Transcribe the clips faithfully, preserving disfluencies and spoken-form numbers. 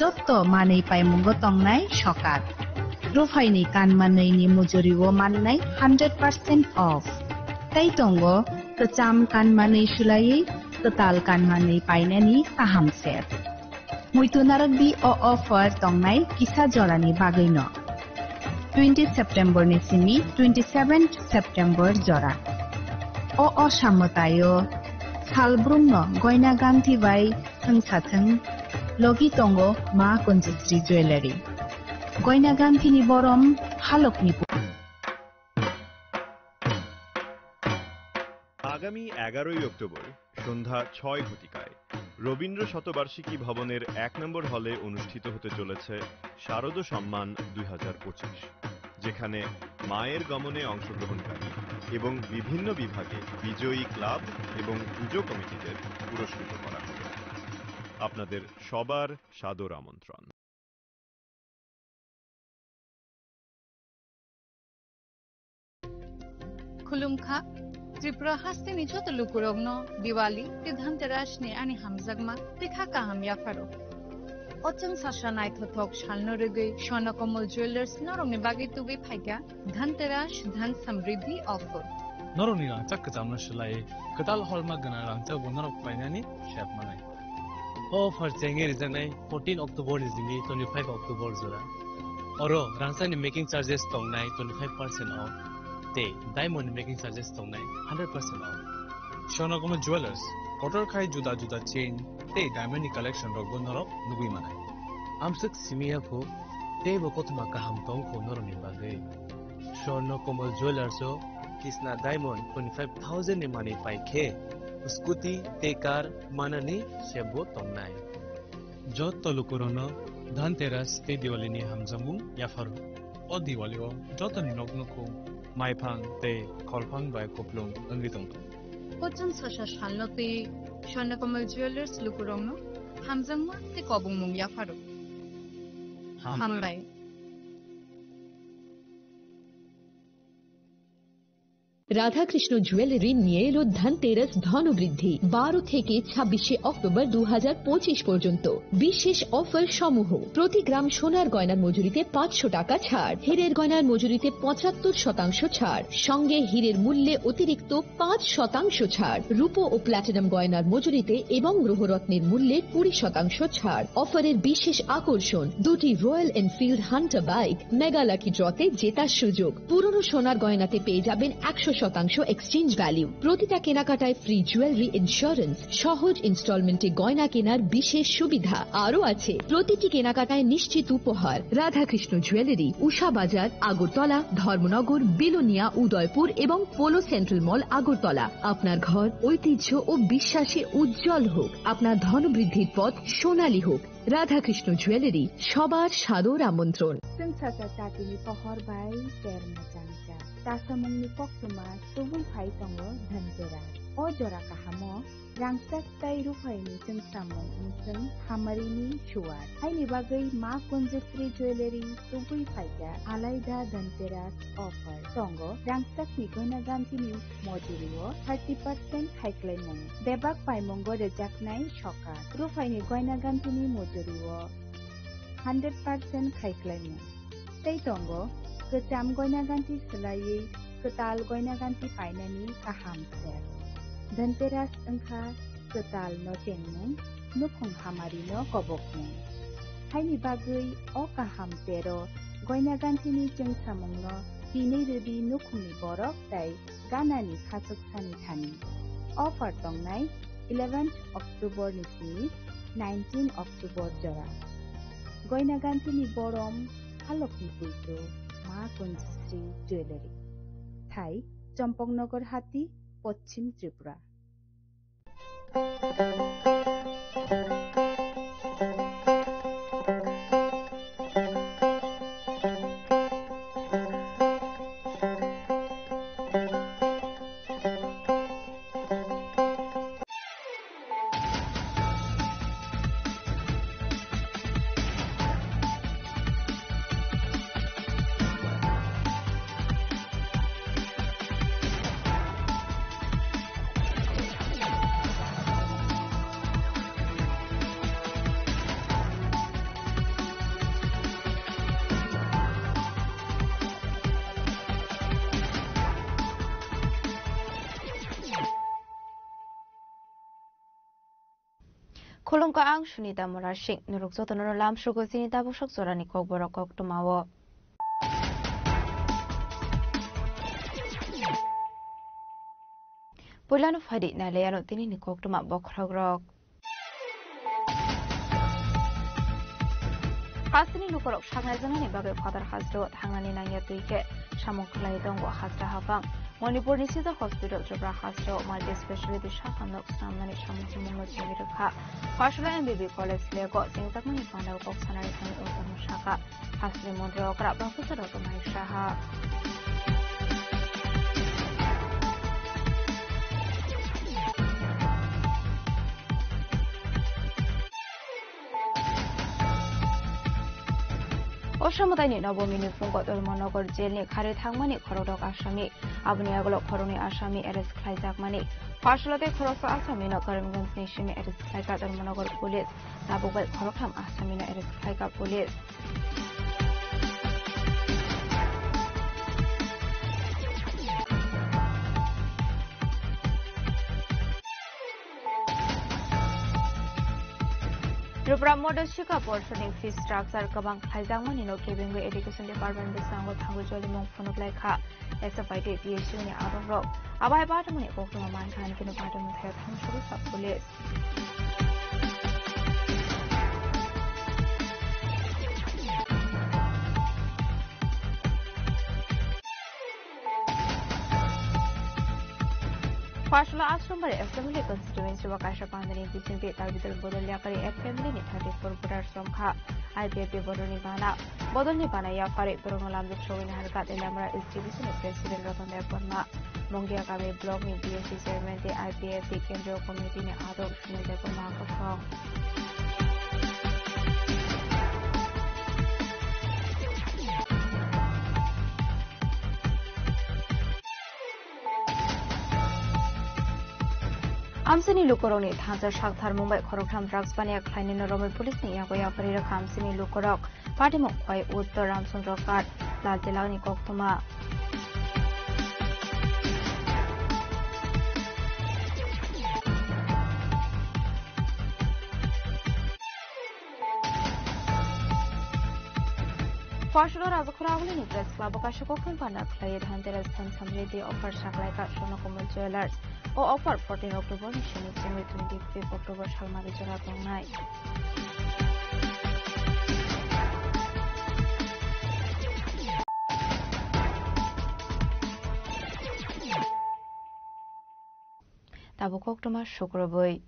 Jotto manwi paimungo tongnai sokat. Ruphaini kanmanwini mujurio mannai hundred percent off. Tei tongo kwcham kanmanwi swlaiwi kwtal kanmanwi painani kaham set. Muitu narwkdi o offer tongnai kisa jorani bagwino. Twenty September ni simi twenty seven September jora. O osa mwtaio salbrumno goina ganthi bai thwngsa thwng logi tongo Ma Kunjusri Jewellery. Goina ganthini borom halokni pu- আগামী এগারোই অক্টোবর সন্ধ্যা ছয় ঘটিকায় রবীন্দ্র শতবার্ষিকী ভবনের এক নম্বর হলে অনুষ্ঠিত হতে চলেছে শারদ সম্মান দুই হাজার পঁচিশ, যেখানে মায়ের গমনে অংশগ্রহণকারী এবং বিভিন্ন বিভাগে বিজয়ী ক্লাব এবং পুজো কমিটিদের পুরস্কৃত করা হবে। আপনাদের সবার সাদর আমন্ত্রণ। Khulumkha, Tripura hasteni joto lukurokno Diwali tei Dhanteras ni ani hamjakma tei kha kaham yapharo. O chwng sasa naithothok salno rwgwi Swarna Kamal Jewellers norokni bagwi tubui phaikha Dhanteras Dhan Samriddhi offer. Norokni rangchak kwchamno swlaiwi kwtal holma gwnang rangchakbo norok painani sep manai. O offer chengwi rijaknai fourteen October ni simi twenty-five October jora. Oro rangchakni making charges tongnai twenty-five percent off tei diamond ni making charges tongnai hundred percent off. Swarna Kamal Jewellers, kotor khai juda juda chain tei diamond ni collection rokbo norok nugwi manai. Amswk simi ya phu, teibo kothoma kaham tong kho norokni bagwi. Swarna Kamal Jewellers o Kisna Diamond twenty-five thousand ni manwi pai khe scooty tei car manani sebo tongnai. Jotto lukurokno Dhanteras tei Diwali ni hamjakmung yapharo. O Diwali o jotoni nok nukhung maiphang tei kholphang bai kupulung wngwi tongthung. Kochang sasa salno tei Swarna Kamal Jewellers lukurokno hamjakma tei kobongmung yapharo. Ham. Hambai. Radhakrishna jewellery নিয়ে এলো ধনতেরাস ধনবৃদ্ধি। বারো থেকে ছাব্বিশে অক্টোবর দু হাজার পঁচিশ পর্যন্ত বিশেষ অফার সমূহ: প্রতি গ্রাম সোনার গয়নার মজুরিতে পাঁচশো টাকা ছাড়, হীরের গয়নার মজুরিতে পঁচাত্তর শতাংশ ছাড়, সঙ্গে হীরের মূল্যে অতিরিক্ত পাঁচ শতাংশ ছাড়, রূপো ও প্ল্যাটিনাম গয়নার মজুরিতে এবং গ্রহরত্নের মূল্যে কুড়ি শতাংশ ছাড়। অফারের বিশেষ আকর্ষণ, দুটি royal Enfield Hunter bike, mega lucky ড্রতে জেতার সুযোগ। পুরনো সোনার গয়নাতে পেয়ে যাবেন একশো শতাংশ এক্সচেঞ্জ ভ্যালু। প্রতিটা কেনাকাটায় ফ্রি জুয়েলারি ইন্স্যুরেন্স, সহজ ইনস্টলমেন্টে গয়না কেনার বিশেষ সুবিধা। আরও আছে, প্রতিটি কেনাকাটায় নিশ্চিত উপহার। রাধাকৃষ্ণ জুয়েলারি, উষা বাজার, আগরতলা, ধর্মনগর, বিলোনিয়া, উদয়পুর এবং পোলো সেন্ট্রাল মল, আগরতলা। আপনার ঘর ঐতিহ্য ও বিশ্বাসে উজ্জ্বল হোক, আপনার ধনবৃদ্ধির পথ সোনালী হোক। রাধাকৃষ্ণ জুয়েলারি, সবার সাদর আমন্ত্রণ। Chwng sasa chatini pohor bai ter mwchang cha. Chasamungni koktwma tubui phai tongo Dhanteras. O jora kahamo rangchak tei ruphaini chwngsamung wngchwng hamarini suwar. Haini bagwi Ma Kunjusri Jewellery tubui phaikha alaida Dhanteras offer. Tongo rangchakni goina gantini mojurio thirty percent khaiklaimung. Bebak paimungo rwjaknai sokat. Ruphaini goina gantini mojurio hundred percent khaiklaimung. Tei tongo kwcham goina ganthi swlaiwi kwtal goina ganthi painani kaham set. Dhanteras wngkha kwtal no chengmung, nukhung hamari no kobokmung. Haini bagwi o kaham tero goina ganthini chwngsamungno tinwi rwdi nukhungni borok tei ganani khachuk sani thani. Offer tongnai eleventh October ni simi nineteen October jora. Goina ganthini borom halokni puitu Ma Kunjusri Jewellery. Thai, Champaknagar Hati, Poschim Tripura. Khulumkha, ang Sunita Murasing. Norok jotono lamsugo chini tabuk sok jorani kokborok koktwmao. Puilano phaidi nailaiano tinini koktwma bokhorokrok. Hasteni lukurok saknaijaknani bagwi phatar hasteo thangnani nangya twi khe samung khlai tongo hasta haphang. Manipurni Civil Hospital Tripura hasteo multi speciality sakhamno swnamnani samung humungno chengwi rwkha. Phaisalo M B B College lego chengjakmani pandao kok sanani thani o tongmo sakha. Hasteni montri okra Professor Doctor Manik Saha. O samataini Nobomini phungo Dharmanagar jailni khari thangmani khorokdok asami. Aboni yagulo khoroknwi asami arrest khlaijakmani. Phaisalo tei khoroksa asamino Karimganjni simi arrest khlaikha Dharmanagar police. Tabuk bai khoroktham asamino arrest khlaikha police. Tripura Model Shikha Porshod ni fee structure kwbang khlaijakmani no kebengwi Education Department bwskango thangwi jolimung phunuk lai kha S F I tei P S U ni adongrok. Abo hai bathumani koktwma mankha, hwnwi kheno bathumni thaio thangwi sogwi kha police. Phaisalo Asrambari Assembly Constituency o kaisa pandani bisingtwi dabi dol bodol yapari ek family ni thirty four voters wngkha. I P F T bodolni bana, bodolni bana yapari borokno lamjak sogwi naharkha tei Lamra East Division ni President Ratan Debbarma, Mongia Kami Block ni B S C Chairman tei I P F T Kendriya Committee ni adok Sunil Debbarma kothok. Amchini lukurokni thansa saktharmung bai khoroktham drugs baniya khlainino romwi police ni yago yapari rwkha amchini lukurok. Patimung khwlai Uttor Ramchandra Ghat, Lal Telangni koktwma. Phaisalo Rajakhor Agulini Press Club o kaisa koktwma panda khlaiwi Dhanteras than samriti offer saklaikha Swarnakumar Jewellers. O offer fourteen October ni simi chengwi twenty fifth October salmari jora tongnai. Tabuk koktwma sukrubwi.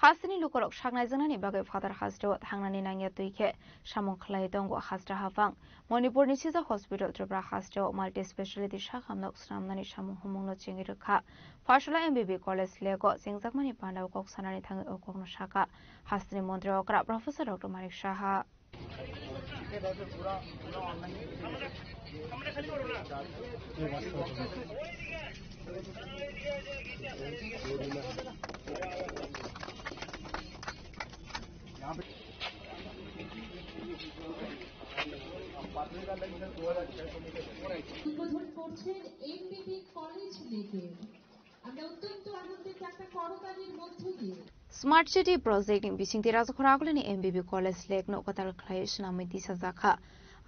Hasteni lukurok saknaijaknani bagwi phatar hasteo thangnani nangya twi khe samung khlai tongo hasta haphang. Manipurni Sija Hospital Tripura hasteo multi speciality sakhamno swnamnani samung humungno chengwi rwkha. Phaisalo M B B College lego chengjakmani pandao kok sanani thangwi o kokno sakha hasteni montri okra Professor Doctor Manik Saha. উদ্বোধন করছেন এমবিবি কলেজ লেকের। আমরা অত্যন্ত আনন্দিত একটা করতালির মধ্য দিয়ে Smart City Project ni bisingtwi Rajakhor Agulini M B B College lake no kwtal khlaiwi swnamwi tisajakha.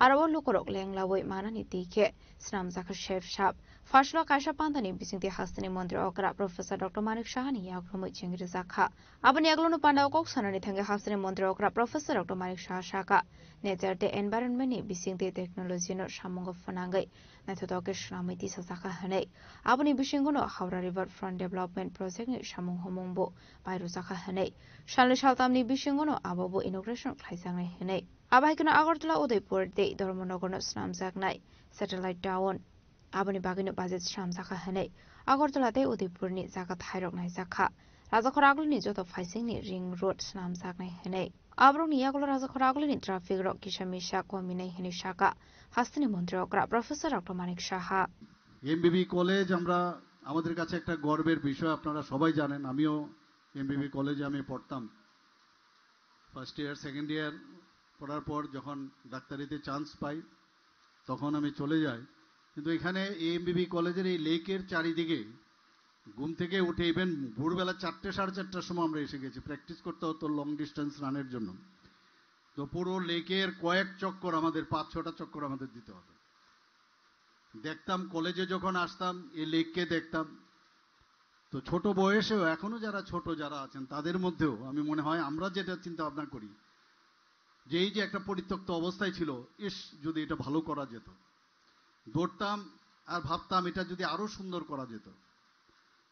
Aro o lukurok lenglawi manani twi khe swnamjakha sep sap. Phaisalo kaisa pantani bisingtwi hasteni montri okra Professor Doctor Manik Saha ni yagrumwi chengrijakha. Aboni yagulono pandao kok sanani thangwi hasteni montri okra Professor Doctor Manik Saha sakha, nature tei environment ni bisingtwi technology no samungo phwnangwi naithotok khe swnamwi tisajakha hwnwi. Aboni bisingono Howrah River Front Development Project ni samung humung bo pairujakha hwnwi. Salni saltamni bisingono abo bo inauguration khlaijaknai hwnwi. Abo hai kheno Agartala, Udaipur tei Dharmanagar no swnamjaknai satellite town. Aboni bagwino budget swnamjakha hwnwi Agartala tei Udaipurni jaga thairok naijakha. Rajakhor Agulini joto phaisingni ring road swnamjaknai hwnwi. Aborokni yagulo Rajakhor Agulini traffic rok kisa misa kominai hwnwi sakha hasteni montri okra Professor Doctor Manik Saha. এমবিবি কলেজ আমরা, আমাদের কাছে একটা গর্বের বিষয়, আপনারা সবাই জানেন। আমিও এমবিবি কলেজে আমি পড়তাম, ফার্স্ট ইয়ার, সেকেন্ড ইয়ার পড়ার পর যখন ডাক্তারিতে চান্স পাই, তখন আমি চলে যাই। কিন্তু এখানে এমবিবি কলেজের এই লেকের চারিদিকে ঘুম থেকে উঠে ইভেন ভোরবেলা চারটে, সাড়ে চারটার সময় আমরা এসে গেছি প্র্যাকটিস করতে হতো লং ডিস্টেন্স রানের জন্য। তো পুরো লেকের কয়েক চক্কর, আমাদের পাঁচ ছটা চক্কর আমাদের দিতে হতো। দেখতাম, কলেজে যখন আসতাম, এই লেককে দেখতাম। তো ছোট বয়সেও এখনো যারা ছোট যারা আছেন, তাদের মধ্যেও আমি মনে হয় আমরা যেটা চিন্তা ভাবনা করি, যে এই যে একটা পরিত্যক্ত অবস্থায় ছিল, ইস, যদি এটা ভালো করা যেত। দৌড়তাম আর ভাবতাম এটা যদি আরো সুন্দর করা যেত।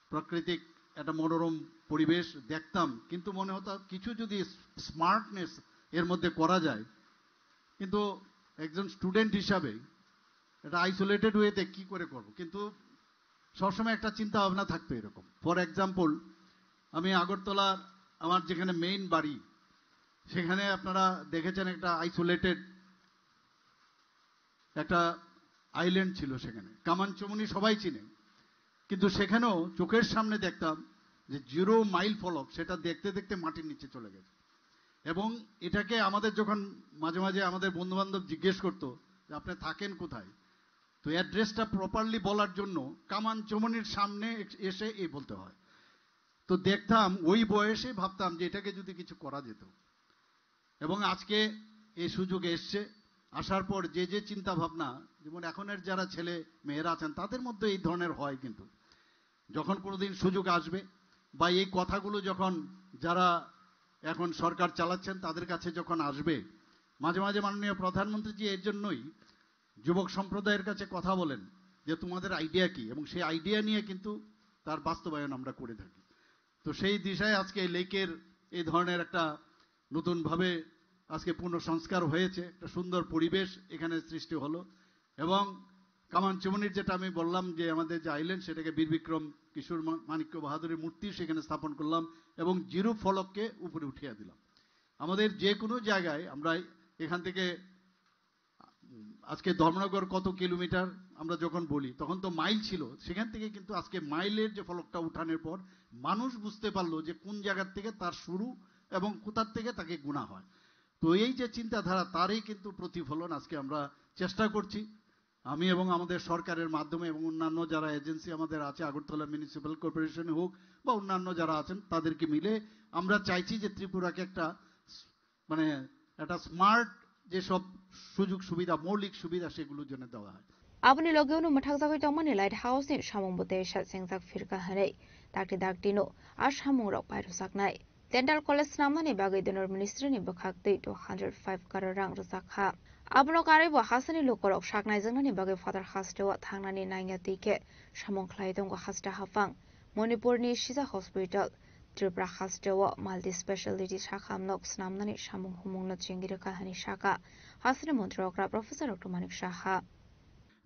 প্রাকৃতিক একটা মনোরম পরিবেশ দেখতাম, কিন্তু মনে হতো কিছু যদি স্মার্টনেস এর মধ্যে করা যায়। কিন্তু একজন স্টুডেন্ট হিসাবে এটা আইসোলেটেড ওয়েতে কি করে করব, কিন্তু সবসময় একটা চিন্তা ভাবনা থাকতো এরকম। ফর এক্সাম্পল, আমি আগরতলার আমার যেখানে মেইন বাড়ি, সেখানে আপনারা দেখেছেন একটা আইসোলেটেড একটা আইল্যান্ড ছিল সেখানে, কামানচুমনি সবাই চিনে। কিন্তু সেখানেও চোখের সামনে দেখতাম যে জিরো মাইল ফলক, সেটা দেখতে দেখতে মাটির নিচে চলে গেছে। এবং এটাকে আমাদের যখন মাঝে মাঝে আমাদের বন্ধু বান্ধব জিজ্ঞেস করতো যে আপনি থাকেন কোথায়, তো অ্যাড্রেসটা প্রপারলি বলার জন্য কামানচুমনির সামনে এসে এই বলতে হয়। তো দেখতাম, ওই বয়সে ভাবতাম যে এটাকে যদি কিছু করা যেত। এবং আজকে এই সুযোগ এসছে, আসার পর যে যে চিন্তা ভাবনা, যেমন এখনের যারা ছেলে মেয়েরা আছেন, তাদের মধ্যে এই ধরনের হয়। কিন্তু যখন কোনোদিন সুযোগ আসবে বা এই কথাগুলো যখন যারা এখন সরকার চালাচ্ছেন তাদের কাছে যখন আসবে, মাঝে মাঝে মাননীয় প্রধানমন্ত্রীজি এর জন্যই যুবক সম্প্রদায়ের কাছে কথা বলেন যে তোমাদের আইডিয়া কি, এবং সেই আইডিয়া নিয়ে কিন্তু তার বাস্তবায়ন আমরা করে থাকি। তো সেই দিশায় আজকে লেকের এই ধরনের একটা নতুনভাবে আজকে পুনঃসংস্কার হয়েছে, একটা সুন্দর পরিবেশ এখানে সৃষ্টি হলো। এবং কামানচুমনির যেটা আমি বললাম যে আমাদের যে আইল্যান্ড, সেটাকে বীর বিক্রম কিশোর মা- মাণিক্য বাহাদুরের মূর্তি সেখানে স্থাপন করলাম এবং জিরো ফলককে উপরে উঠিয়ে দিলাম। আমাদের যে কোনো জায়গায় আমরা এখান থেকে আজকে ধর্মনগর কত কিলোমিটার আমরা যখন বলি, তখন তো মাইল ছিল, সেখান থেকে কিন্তু আজকে মাইলের যে ফলকটা উঠানোর পর মানুষ বুঝতে পারলো যে কোন জায়গার থেকে তার শুরু এবং কোথার থেকে তাকে গুণা হয়। তো এই যে চিন্তাধারা, তারই কিন্তু প্রতিফলন আজকে আমরা চেষ্টা করছি, আমি এবং আমাদের সরকারের মাধ্যমে এবং অন্যান্য যারা এজেন্সি আমাদের আছে, আগরতলা মিউনিসিপ্যাল কর্পোরেশন হোক বা অন্যান্য যারা আছেন, তাদেরকে মিলে আমরা চাইছি যে ত্রিপুরাকে একটা মানে একটা স্মার্ট যেসব সুযোগ সুবিধা, মৌলিক সুবিধা, সেগুলো যেন দেওয়া হয়। Aboni logeo no mwthakjagwi tongmani Light House ni samung bo teisa chengjak phirkha hwnwi dakti dakti no a samung rok pairujaknai. Dental College swnamnani bagwi Dental Ministry ni bwkhak twi two hundred five crore rang rwjak kha. Abono karwi bo hasteni lukurok sak naijaknani bagwi phatar hasteo thangnani nangya twi khe samung khlai tongo hasta haphang. Manipurni sija hospital, Tripura hasteo multi speciality sakha nok swnamnani samung humungno chengirwkha hwnwi sakha hasteni montri okra Professor Doctor Manik Saha.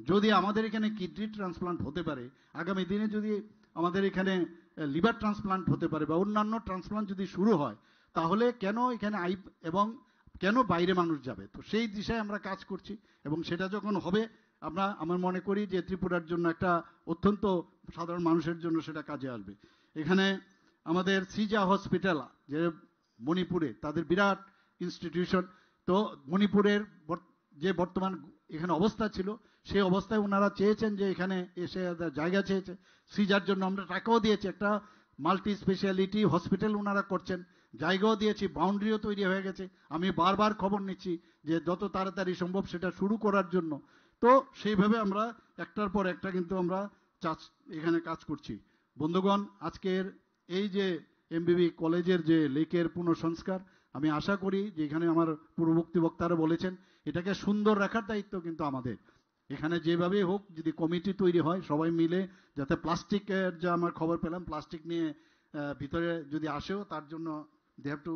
যদি আমাদের এখানে kidney transplant হতে পারে, আগামী দিনে যদি আমাদের এখানে লিভার ট্রান্সপ্লান্ট হতে পারে বা অন্যান্য ট্রান্সপ্লান্ট যদি শুরু হয়, তাহলে কেন এখানে আই এবং কেন বাইরে মানুষ যাবে? তো সেই দিশায় আমরা কাজ করছি এবং সেটা যখন হবে, আমরা, আমরা মনে করি যে ত্রিপুরার জন্য একটা অত্যন্ত সাধারণ মানুষের জন্য সেটা কাজে আসবে। এখানে আমাদের সিজা হসপিটাল, যে মণিপুরে তাদের বিরাট ইনস্টিটিউশন, তো মণিপুরের বর- যে বর্তমান এখানে অবস্থা ছিল, সেই অবস্থায় ওনারা চেয়েছেন যে এখানে এসে একটা জায়গা চেয়েছে। সিজার জন্য আমরা টাকাও দিয়েছি, একটা মাল্টি স্পেশালিটি হসপিটাল ওনারা করছেন, জায়গাও দিয়েছি, বাউন্ডারিও তৈরি হয়ে গেছে। আমি বারবার খবর নিচ্ছি যে যত তাড়াতাড়ি সম্ভব সেটা শুরু করার জন্য। তো সেইভাবে আমরা একটার পর একটা কিন্তু আমরা চাষ, এখানে কাজ করছি। বন্ধুগণ, আজকের এই যে এমবিবি কলেজের যে লেকের পুনঃসংস্কার, আমি আশা করি যে এখানে আমার পূর্ববর্তী বক্তারা বলেছেন, এটাকে সুন্দর রাখার দায়িত্ব কিন্তু আমাদের। এখানে যেভাবেই হোক, যদি কমিটি তৈরি হয়, সবাই মিলে, যাতে প্লাস্টিকের, যে আমার খবর পেলাম, প্লাস্টিক নিয়ে আহ, ভিতরে যদি আসেও, তার জন্য they have to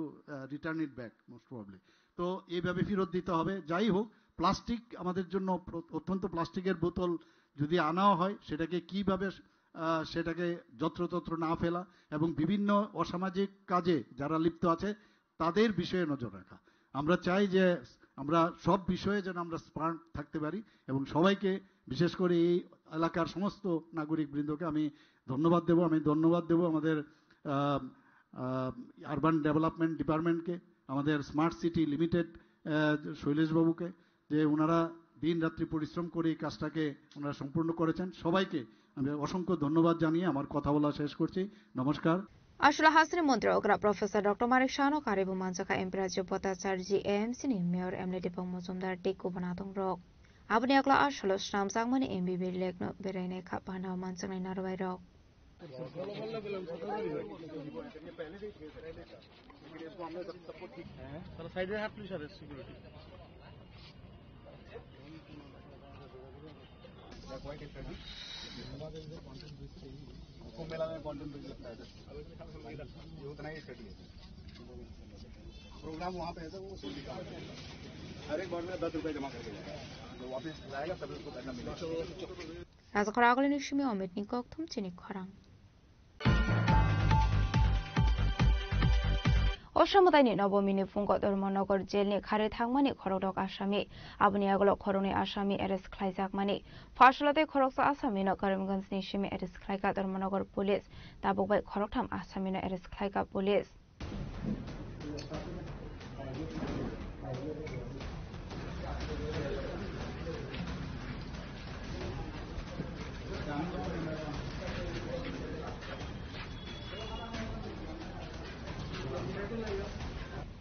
return it back most probably। তো এইভাবে ফেরত দিতে হবে। যাই হোক, প্লাস্টিক আমাদের জন্য প্র- অত্যন্ত, প্লাস্টিকের বোতল যদি আনাও হয়, সেটাকে কিভাবে আহ, সেটাকে যত্রতত্র না ফেলা এবং বিভিন্ন অসামাজিক কাজে যারা লিপ্ত আছে, তাদের বিষয়ে নজর রাখা। আমরা চাই যে আমরা সব বিষয়ে যেন আমরা স্মার্ট থাকতে পারি এবং সবাইকে, বিশেষ করে এই এলাকার সমস্ত নাগরিক বৃন্দকে আমি ধন্যবাদ দেব। আমি ধন্যবাদ দেব আমাদের আহ, আহ, আরবান ডেভেলপমেন্ট ডিপার্টমেন্টকে, আমাদের স্মার্ট সিটি লিমিটেড, আহ, শৈলেশবাবুকে, যে ওনারা দিন রাত্রি পরিশ্রম করে এই কাজটাকে ওনারা সম্পূর্ণ করেছেন। সবাইকে আমি অসংখ্য ধন্যবাদ জানিয়ে আমার কথা বলা শেষ করছি। নমস্কার। Aswla hasteni montri okra Professor Doctor Manik Sahano karwi bo manjakha M P Rajya Bhattacharya ji, A M C ni Mayor M L A Dipang Majumdar tei kubun adongrok. Aboni yagulo aswlo swnamjakmani M B B lekno berainai kha panda manjaknai narwai rok. Kumbh मेला में content business है, ये उतना ही स्टडी है। प्रोग्राम वहाँ पे है सर, वो सभी का है। हर एक बार में दस रुपये जमा करके जाएगा, जो वापस लाएगा तभी उसको पैसा मिलेगा। Rajakhor agulini simi Omitni kokthum chini khorang. Osha mwtaini Nobomini phungo Dharmanagar jailni kharwi thangmani khorokdok asami. Aboni yagulo khoroknwi asami arrest khlaijakmani. Pharsalo tei khoroksa asamino Karimganjni simi arrest khlaikha Dharmanagar police. Tabuk bai khoroktham asamino arrest khlaikha police.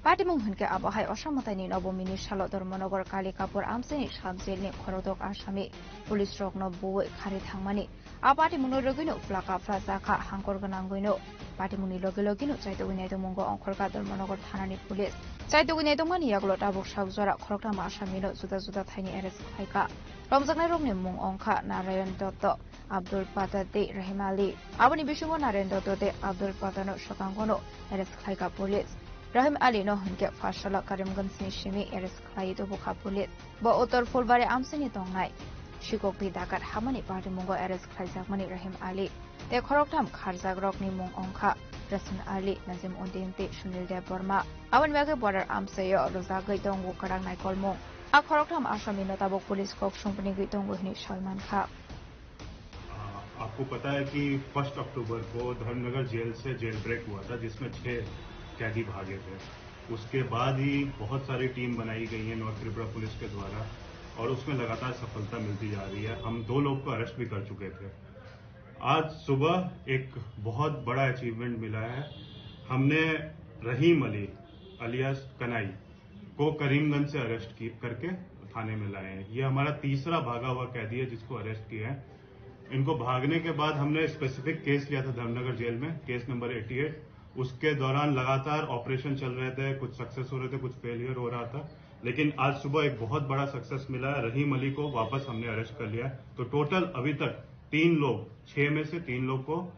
Patimung hinkhe abo hai Osha mwtaini Nobomini salo Dharmanagar Kali Kapur amchaini sub jailni khorokdok asami police rokno buwi kharwi thangmani. A patimungno rwgwino plaka phlajakha, hangkor gwnangwino patimungni loge logeno chaitugwi naitokmungo ongkhorkha Dharmanagar thanani police. Chaitugwi naitokmani yagulo tabuk sak jora khoroktham asamino juda juda thaini arrest khlaikha. Romjaknairokni mung ongkha Narayan Dotto, Abdul Pata tei Rahim Ali. Aboni bisingo Narayan Dotto tei Abdul Patano swkangono arrest khlaikha police. Rahim Alino hinkhe pharsalo Karimganjni simi arrest khlaiwi tubukha police. Bo Uttor Phulbari amchaini tongnai Sikokdi Dakat hamani patimungo arrest khlaijakmani Rahim Ali tei khoroktham kharjakrokni mung ongkha Rasan Ali, Nazim Uddin tei Sunil Debbarma. Aboni bagwi border amchaio rwjagwi tongo kwrak naikolmung. A khoroktham asamino tabuk police kok sungpinigwi tongo hwnwi sai mankha. आ, आपको पता है कि first October को धर्मनगर जेल से jail break हुआ था, जिसमें छह कैदी भागे थे। उसके बाद ही बहुत सारी टीम बनाई गई है नॉर्थ त्रिपुरा पुलिस के द्वारा और उसमें लगातार सफलता मिलती जा रही है। हम दो लोग को अरेस्ट भी कर चुके थे। आज सुबह एक बहुत बड़ा अचीवमेंट मिला है। हमने रहीम अली अलियास कनाई को करीमगंज से अरेस्ट की, करके थाने में लाए हैं। ये हमारा तीसरा भागा हुआ कैदी है जिसको अरेस्ट किया है। इनको भागने के बाद हमने स्पेसिफिक केस लिया था धर्मनगर जेल में, केस नंबर एटी एट। उसके दौरान लगातार ऑपरेशन चल रहे थे, कुछ सक्सेस हो रहे थे, कुछ फेलियर हो रहा था, लेकिन आज सुबह एक बहुत बड़ा सक्सेस मिला है। रहीम अली को वापस हमने अरेस्ट कर लिया है। तो टोटल अभी तक तीन लोग, छह में से तीन लोग को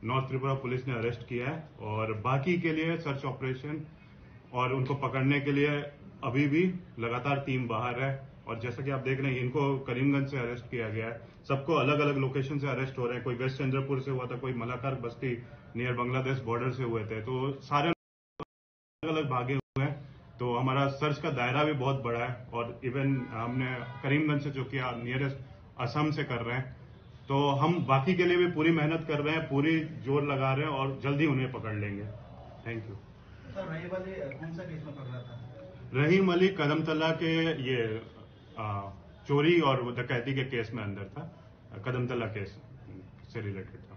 नॉर्थ त्रिपुरा पुलिस ने अरेस्ट किया है और बाकी के लिए सर्च ऑपरेशन और उनको पकड़ने के लिए अभी भी लगातार टीम बाहर है। और जैसा कि आप देख रहे हैं, इनको करीमगंज से अरेस्ट किया गया है, सबको अलग-अलग लोकेशन से अरेस्ट हो रहे हैं। कोई वेस्ट चंद्रपुर से हुआ था, कोई मलाकार बस्ती नियर बांग्लादेश बॉर्डर से हुए थे। तो सारे अलग-अलग भागे हुए हैं, तो हमारा सर्च का दायरा भी बहुत बड़ा है और इवन हमने करीमगंज से जो किया, नियरेस्ट असम से कर रहे हैं। तो हम बाकी के लिए भी पूरी मेहनत कर रहे हैं, पूरी जोर लगा रहे हैं और जल्दी उन्हें पकड़ लेंगे। Thank you. सर, रहीम अली, अ, कौन सा केस में पकड़ा था? रहीम अली कदमतला के ये, अ, चोरी और वो डकैती के केस में अंदर था, कदमतला केस से रिलेटेड था।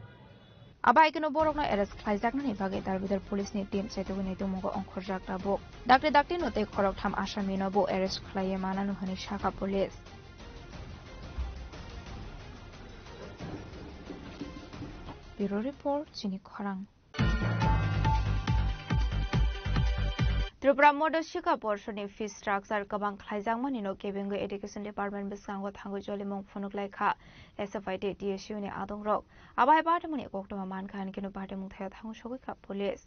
Abo hai kheno borokno arrest khlaijaknani bagwi Darbidar police ni team chaitugwi naitokmungo ongkhorjak tabuk. Dakti daktino tei khoroktham asamino bo arrest khlaiwi manano hwnwi sakha police. Bureau report, chini khorang. Tripura Modha Sikha Porshod ni fee structure kwbang khlaijak manino kebengwi Education Department bwskango thangwi jolimung phunuk lai kha S F I tei T S U ni adongrok. Abo hai patimungni koktwma mankha, hinkhe no patimung thaio thango sogwi kha police.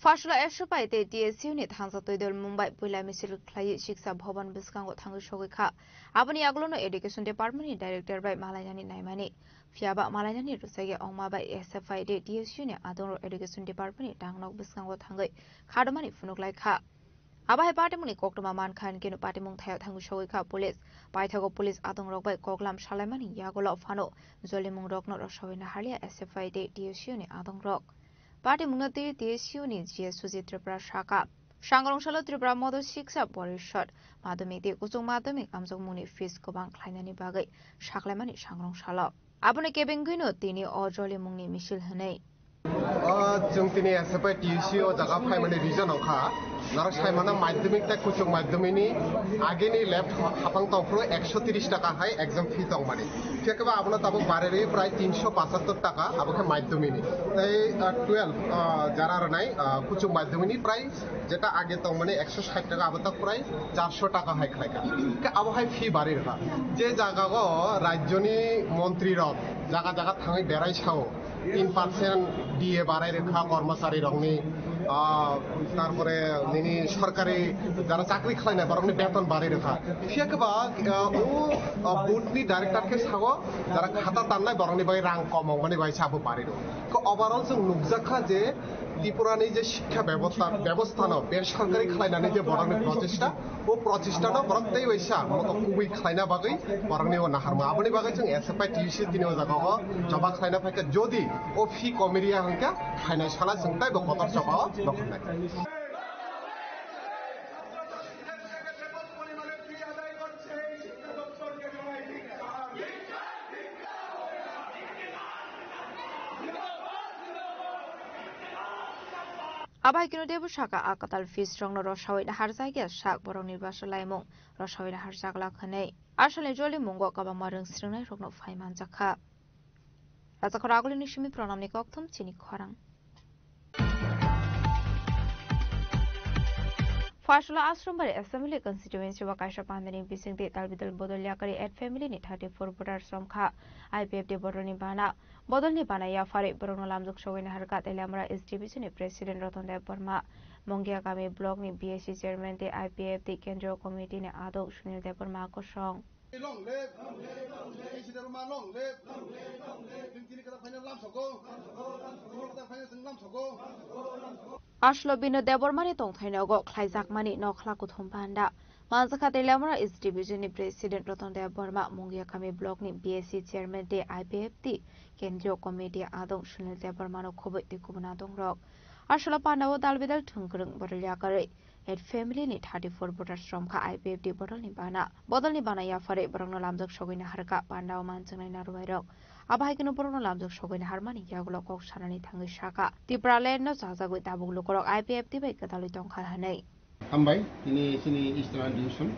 Phasla S F I tei T S U ni thansa twi dol Mumbai puila misil khlaiwi Shiksha Bhavan bwskango thangwi sogwi kha. Aboni yagulono Education Department ni Director bai malainani naimani. Phiyaba malainani rwchagi ongma bai S F I tei T S U ni adongrok Education Department ni tangnok bwskango thangwi khadomani phunuk lai kha. Abo hai patimungni koktwma man kha, hinkhe no patimung thayao thangwi sogwi kha police. Paithago police adongrok bai koklam salaimani yagulo phano jolimungrokno rwsawi naharliya S F I tei T S U ni adongrok. Patimungno twi T S U ni G S Sujit Tripura sakha, sangrong salo Tripura Modha Shiksha Porishad madhyamik tei kuchuk madhyamik amjokmungni fees kwbang khlainani bagwi saklaimani sangrong salo. Aboni kebengwino tini o jolimungni misil hwnwi. O chwng tini S F I T S U o jaga phaimani reason wngkha, norok saimano madhyamik tei kuchuk madhyamikni agini left hapang tongphuru ekso tris taka hai exam fee tongmani. Phiya khe ba abono tabuk barwi prai tinso pachattor taka, abo khe madhyamikni. Tei, ah, twelve, ah, jara rwnai, ah, kuchuk madhyamikni prai jeta age tongmani ekso sait taka, abo tak prai charso taka hai khlaikha. Khe abo hai fee barwi rwkha. Je jagao rajyoni montrirok jaga jaga thangwi berai sao, tin percent D A barai rwkha kormocharirokni, ah, tarpore nini sorkari jara chakri khlainai borokni beton barai rwkha. Phiya khe ba, ah, o, ah, board ni director khe sao, jara khata tannai borokni bai rang kom wngmani bai se abo barai rw. Khe overall chwng nukjakha je Tripurani je shikkha bebosta, bebostano besorkari khlainani je borokni prochesta, o prochestano borok tei waisa moto kubui khlaina bagwi borokni o naharma. Aboni bagwi chwng S F I T U C tini o jaga o choba khlaina phaikha, jodi o fee komiriya hwnkhe phainai sala chwng taibo kotor choba o nokharnai. Abai kino teibo saka a kwtal fees rokno rosawina harjakya sak borokni basa laimung rosawina harjaglak hwnwi. Asalni jolimungo kwbangma rwng swrwngnairokno phai manjakha. Rajakhor agulini simi pranamni kokthum chini khorang. Phasla Asrambari Assembly Constituency o kaisa pandani bisingtwi talbidal bodol yakarwi eight family ni thirty four voters romkha. I P F T bodolni bana, bodolni bana yaphari borokno lamjak sogwi naharkha Teliamura East Division ni President Ratan Deb Barma, Mongia Kami Block ni B S C Chairman tei I P F T Kendriya Committee ni adong Sunil Deb Barma kosong. Long live! Long live, long live. President Roma, long live! Long live, long live. Chwng tini kwtal final lam sogo. Tini kwtal final chwng lam sogo. Aslo bino Debbarmani tongthai nogo khlaijakmani nokhla kuthum panda. Manjakha Teliamura East Division ni President Ratan Deb Barma, Mungia Kami Block ni B S C Chairman tei I P F T Kendriya Committee adong Sunil Deb Barma no khoboi tei kubun adong rok. Aslo panda o dalbidal thwngkwrwng borok yakarwi. Eight family ni thirty four voters romkha I P F T bodolni bana. Bodolni bana yaphari borokno lamjak sogwi naharkha panda o manjaknai narwai rok. Abo hai kheno borokno lamjak sogwi naharmani yagulo kok sanani thangwi sakha, Tipraland no chajagwi tabuk lukurok I P F T bai kwtalwi tongkha hwnwi. Hambai, tini chini Eastern Division,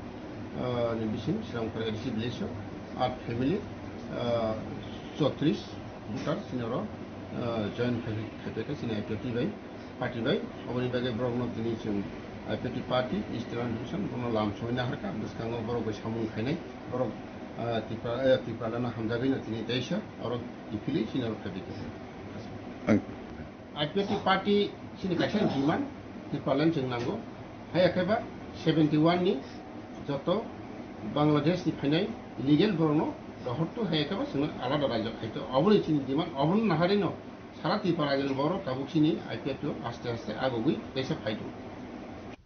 ah, ni bising Srinagar A D C village o eight family, ah, chotris voter chini oro, ah, join khai, khai, khai, chini I P F T bai. Party bai, oboni bagwi borokno tini chwng I P F T party, Eastern Division, borokno lam songwi naharkha, bwskango borok bai samung khainai, borok, ah, Tripura, eh, Tripura lana hamjagwi no tini teisa, oro kiphilwi chini oro phaibai kha. Ang- I P F T party chini kaisa demand, Tripura lana chwng nango, haiya khe ba seventy one ni joto Bangladesh ni phainai illegal borokno rohortu, haiya khe ba chwngno alada rajyo khaito, oboni chini demand, obono naharwi no Sara Tripura rajyoni borok tabuk chini I P F T o aste aste agogwi teisa phai tongo.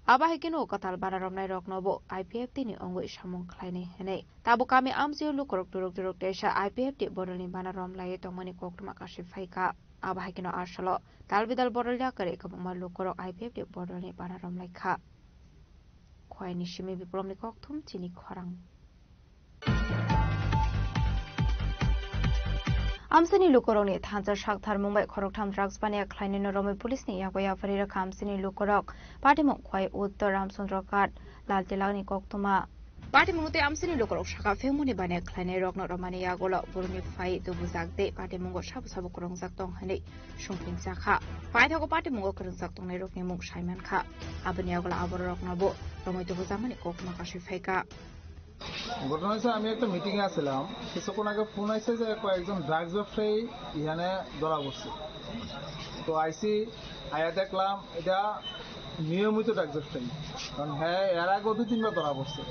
Abo hai kheno kwtal bana romnai rokno bo I P F T ni wngwi samung khlainai hwnwi. Tabuk kami amchaio lukurok turuk turuk teisa I P F T bodolni bana romlaiwi tongmani koktwma kasui phaikha. Abo hai kheno asolo tal bidal bodol yakarwi kwbangma lukurok I P F T bodolni bana romlaikha. Khoini simi biplomni kokthum chini khorang. Amsini lukurokni thansa sakthar mungbai khoroktham drugs baniya khlainino romwi police ni yago yaphari rwkha amsini lukurok. Patimung khwai Uttor Ramchandra Ghat Laltilani koktwma. Patimung tei amsini lukurok saka phengmani baniya khlainai rokno romani yagulo borokni phai tubujak tei patimungo sabo sabo kwrwngjak tong hwnwi songphinjakha. Paithago patimungo kwrwngjak tongnai rokni mung saimankha. Aboni yagulo aborok rokno bo romwi tubujakmani koktwma kasui phaikha. ঘটনা হয়েছে, আমি একটা মিটিং এ আছিলাম, কিছুক্ষণ আগে ফোন আসছে যে কয়েকজন ড্রাগস ব্যবসায়ী এখানে ধরা পড়ছে। তো আইসি, আয়া দেখলাম এটা নিয়মিত ড্রাগস ব্যবসায়ী, কারণ হ্যাঁ, এর আগেও দুই তিনবার ধরা পড়ছে।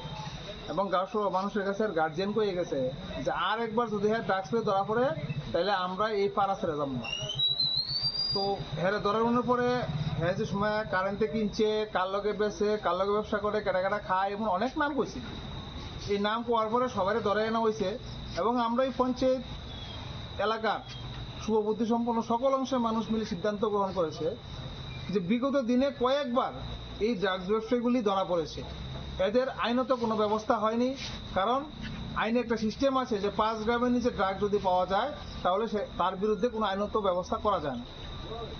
এবং গাঁও সহ মানুষের কাছে আর গার্জিয়ান কয়ে গেছে যে আর একবার যদি হ্যাঁ ড্রাগস পেয়ে ধরা পড়ে, তাহলে আমরা এই পাড়া ছেড়ে যাবো না। তো হেরে ধরানোর পরে হ্যাঁ যে সময় কারেন্টে কিনছে, কার লগে বেচে, কার লগে ব্যবসা করে, কেটা কেটা খায়, এমন অনেক নাম কইছে। এই নাম কওয়ার পরে সবাই ধরে আনা হয়েছে এবং আমরা এই পঞ্চায়েত এলাকার শুভবুদ্ধি সম্পন্ন সকল অংশের মানুষ মিলে সিদ্ধান্ত গ্রহণ করেছে যে বিগত দিনে কয়েকবার এই ড্রাগস ব্যবসায়ীগুলি ধরা পড়েছে, এদের আইনত কোনো ব্যবস্থা হয়নি। কারণ আইনে একটা সিস্টেম আছে যে পাঁচ গ্রামের নিচে ড্রাগ যদি পাওয়া যায়, তাহলে সে তার বিরুদ্ধে কোনো আইনত ব্যবস্থা করা যায় না।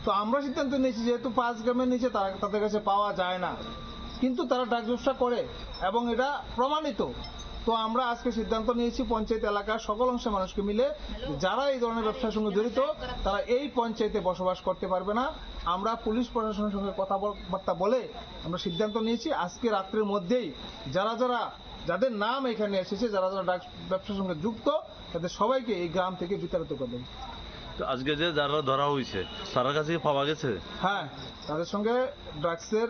তো আমরা সিদ্ধান্ত নিয়েছি, যেহেতু পাঁচ গ্রামের নিচে তারা, তাদের কাছে পাওয়া যায় না, কিন্তু তারা ড্রাগস ব্যবসা করে এবং এটা প্রমাণিত। তো আমরা আজকে সিদ্ধান্ত নিয়েছি পঞ্চায়েত এলাকার সকল অংশের মানুষকে মিলে, যারা এই ধরনের ব্যবসার সঙ্গে জড়িত, তারা এই পঞ্চায়েতে বসবাস করতে পারবে না। আমরা পুলিশ প্রশাসনের সঙ্গে কথাবার্তা বলে আমরা সিদ্ধান্ত নিয়েছি আজকে রাত্রের মধ্যেই যারা যারা, যাদের নাম এখানে এসেছে, যারা যারা ড্রাগস ব্যবসার সঙ্গে যুক্ত, তাদের সবাইকে এই গ্রাম থেকে বিতাড়িত করে দেবে। তো আজকে যে যারা ধরা হয়েছে, তার কাছে কি পাওয়া গেছে? হ্যাঁ, তাদের সঙ্গে ড্রাগসের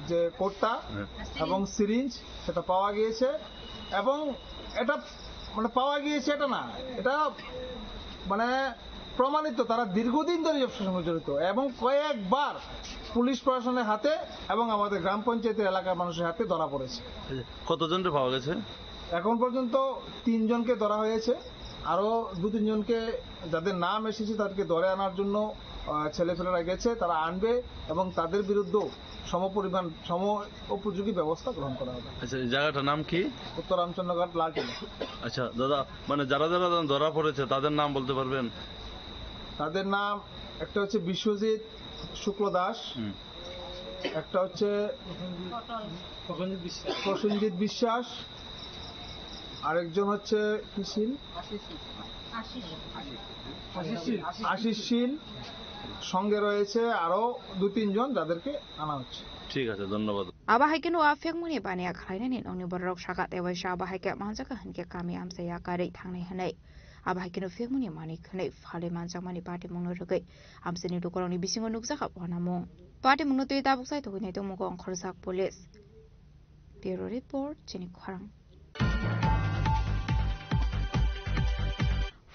যে কোটটা হ্যাঁ। এবং সিরিঞ্জ, সেটা পাওয়া গিয়েছে। এবং এটা মানে পাওয়া গিয়েছে এটা না, এটা মানে প্রমাণিত, তারা দীর্ঘদিন ধরে এই ব্যবসার সঙ্গে জড়িত এবং কয়েকবার পুলিশ প্রশাসনের হাতে এবং আমাদের গ্রাম পঞ্চায়েতের এলাকার মানুষের হাতে ধরা পড়েছে। কতজনকে পাওয়া গেছে? এখন পর্যন্ত তিনজনকে ধরা হয়েছে। আরও দু তিনজনকে, যাদের নাম এসেছে, তাদেরকে ধরে আনার জন্য আহ, ছেলেপেলেরা গেছে, তারা আনবে এবং তাদের বিরুদ্ধেও সমপরিমাণ, সম উপযোগী ব্যবস্থা গ্রহণ করা হবে। আচ্ছা, এই জায়গাটার নাম কি? উত্তর রামচন্দ্রঘাট, লালটিলা। আচ্ছা দাদা, মানে যারা যারা ধরা পড়েছে, তাদের নাম বলতে পারবেন? তাদের নাম একটা হচ্ছে বিশ্বজিৎ শুক্ল দাস, হুম। একটা হচ্ছে প্রসেনজিৎ বিশ্বাস, আরেকজন হচ্ছে কি শীল? আশিস শীল। সঙ্গে রয়েছে আরো দু তিনজন, যাদেরকে আনা হচ্ছে। ঠিক আছে, ধন্যবাদ। Abo hai kheno o phekmani baniya khlainani nokni bororok saka tei waisa abo hai khe manjakha hinkhe kami amchai yakarwi thangnai hwnwi. Abo hai kheno phekmani manwi khwnwi phalwi manjakmani patimungno rwgwi amchaini lukurokni bisingo nukjakha uanamung. Patimungno twi tabuk chai togwi nai tongmung khe ongkhorjak police. Bureau Report, Chini Khorang.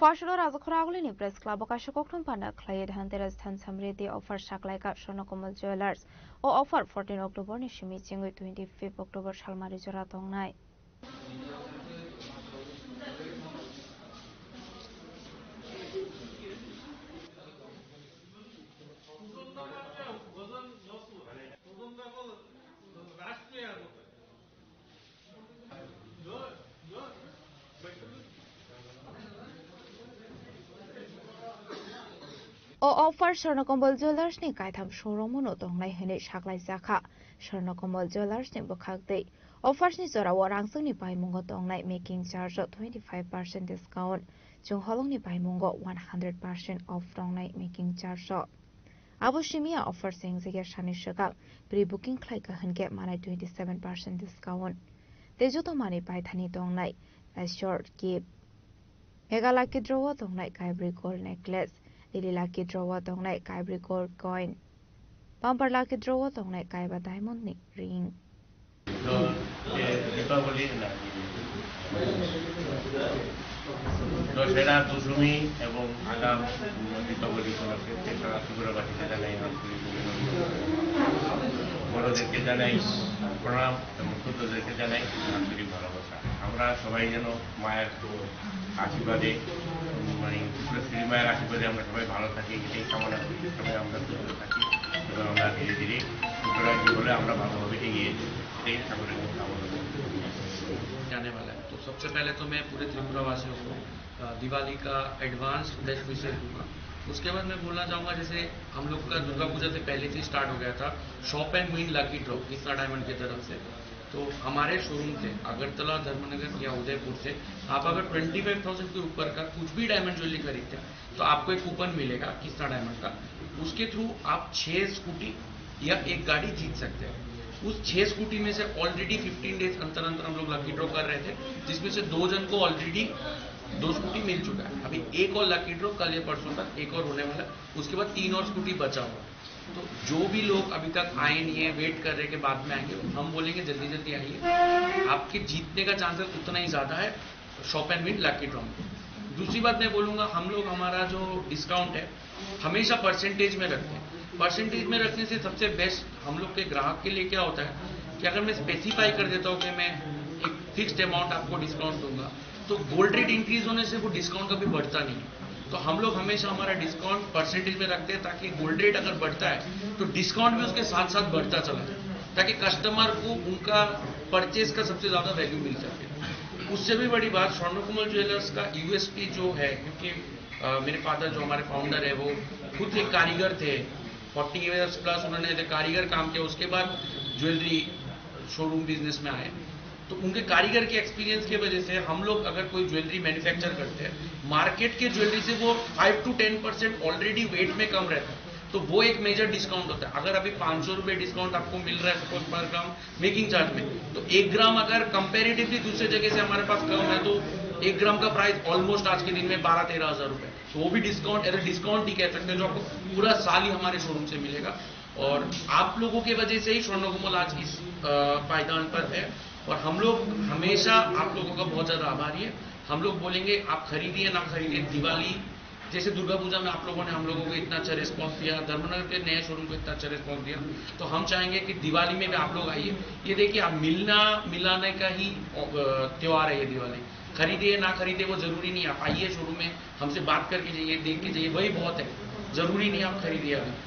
Phosholo Rajakhora Agulini Press Club o kaisa kokthum panda khlaiwi Dhanteras Than Samriddhi offer saklaikha Swarnakomal Jewellers. O offer fourteen October ni simi chengwi twenty-fifth October salmari jora tongnai. O offer Swarnakomal Jewellers ni kaitham showroom-o no tongnai hwnwi saklaijakha Swarnakomal Jewellers ni bwkhak twi. Offers ni jorao rangchakni paimungo tongnai making charge o twenty five percent discount, chwng holongni paimungo one hundred percent off tongnai making charge o. Abo simi a offer se wngjakya sani swkang pre-booking khlai kha hwnkhe manai twenty seven percent discount. Tei joto manwi paithani tongnai Assured Gift. Mega Lucky Draw o tongnai kaibrwi gold necklace, Lily Lucky Draw o tongnai kaibrwi gold coin, Bumper Lucky Draw o tongnai kaiba diamond ni ring. Deepavali না, দশেরা, দশমী এবং আগাম দীপাবলি উপলক্ষে তেসরা ত্রিপুরাবাসীকে জানাই আন্তরিক অভিনন্দন। বড়দেরকে জানাই প্রণাম এবং ছোটদেরকে জানাই আন্তরিক ভালোবাসা। আমরা সবাই যেন মায়ের আশীর্বাদে, মানে, ত্রিপুরা শ্রী মায়ের আশীর্বাদে আমরা সবাই ভালো থাকি, এটাই কামনা করি। সবাই আমরা সুস্থ থাকি এবং আমরা ধীরে ধীরে ত্রিপুরা রাজ্য বলে আমরা ভালোভাবে এগিয়ে যাই, এটাই ঠাকুরের কামনা করি। जाने वाला है। तो सबसे पहले तो मैं पूरे त्रिपुरा वासियों को, अ, दिवाली का एडवांस बेस्ट विशेस दूंगा। उसके बाद मैं बोलना चाहूँगा, जैसे हम लोग का दुर्गा पूजा से पहले से स्टार्ट हो गया था shop and win lucky draw Krishna diamond की तरफ से। तो हमारे शोरूम से, अगरतला, धर्मनगर या उदयपुर से, आप अगर ट्वेंटी फ़ाइव थाउजेंड के ऊपर का कुछ भी डायमंड ज्वेलरी खरीदते हैं, तो आपको एक कूपन मिलेगा कृष्णा डायमंड का। उसके थ्रू आप छः स्कूटी या एक गाड़ी जीत सकते हैं। उस छः स्कूटी में से ऑलरेडी फ़िफ़्टीन डेज अंतर अंतर हम लोग लकी ड्रॉ कर रहे थे, जिसमें से दो जन को ऑलरेडी दो स्कूटी मिल चुका है। अभी एक और लकी ड्रॉ कल या परसों तक एक और होने वाला है, उसके बाद तीन और स्कूटी बचा हुआ है। तो जो भी लोग अभी तक आए नहीं है, वेट कर रहे कि बाद में आएंगे, हम बोलेंगे जल्दी जल्दी आइए। आपके जीतने का चांसेस उतना ही ज्यादा है shop and win lucky draw में। दूसरी बात मैं बोलूँगा, हम लोग हमारा जो डिस्काउंट है हमेशा परसेंटेज में रखते हैं। परसेंटेज में रखने से सबसे बेस्ट हम लोग के ग्राहक के लिए क्या होता है कि अगर मैं स्पेसिफाई कर देता हूँ कि मैं एक फिक्स्ड अमाउंट आपको डिस्काउंट दूंगा, तो गोल्ड रेट इंक्रीज होने से वो डिस्काउंट कभी बढ़ता नहीं है। तो हम लोग हमेशा हमारा डिस्काउंट परसेंटेज में रखते हैं, ताकि गोल्ड रेट अगर बढ़ता है तो डिस्काउंट भी उसके साथ साथ बढ़ता चला जाए, ताकि कस्टमर को उनका परचेज का सबसे ज़्यादा वैल्यू मिल सके। उससे भी बड़ी बात, स्वर्णकमल ज्वेलर्स का यूएसपी जो है, क्योंकि अ, मेरे फादर जो हमारे फाउंडर है, वो खुद एक कारीगर थे, फोर्टी ईयर्स प्लस उन्होंने एज ए कारीगर काम किया, उसके बाद ज्वेलरी शोरूम बिजनेस में आए। तो उनके कारीगर के एक्सपीरियंस की वजह से हम लोग अगर कोई ज्वेलरी मैन्युफैक्चर करते हैं, मार्केट के ज्वेलरी से वो five to ten percent already weight में कम रहता है, तो वो एक मेजर डिस्काउंट होता है। अगर अभी पाँच सौ रुपये डिस्काउंट आपको मिल रहा है सपोज पर ग्राम मेकिंग चार्ज में, तो एक ग्राम अगर कंपैरेटिवली दूसरे जगह से हमारे पास कम है, तो एक ग्राम का प्राइस ऑलमोस्ट आज के दिन में बारह तेरह हज़ार रुपये, तो वो भी डिस्काउंट, एज अ डिस्काउंट ही कह सकते हैं, जो आपको पूरा साल ही हमारे शोरूम से मिलेगा। और आप लोगों की वजह से ही स्वर्णकमल आज इस अ, पायदान पर है। और हम लोग हमेशा आप लोगों का बहुत ज़्यादा आभारी है। हम लोग बोलेंगे, आप खरीदिए ना खरीदिए, दिवाली जैसे दुर्गा पूजा में आप लोगों ने हम लोगों को इतना अच्छा रिस्पॉन्स दिया, धर्मनगर के नए शोरूम को इतना अच्छा रिस्पॉन्स दिया, तो हम चाहेंगे कि दिवाली में भी आप लोग आइए। ये देखिए, आप मिलना मिलाने का ही अ, त्यौहार है ये दिवाली। खरीदे ना खरीदे वो जरूरी नहीं है, आप आइए शोरूम में, हमसे बात करके जाइए, देख के जाइए, वही बहुत है। जरूरी नहीं है आप खरीदिए अभी।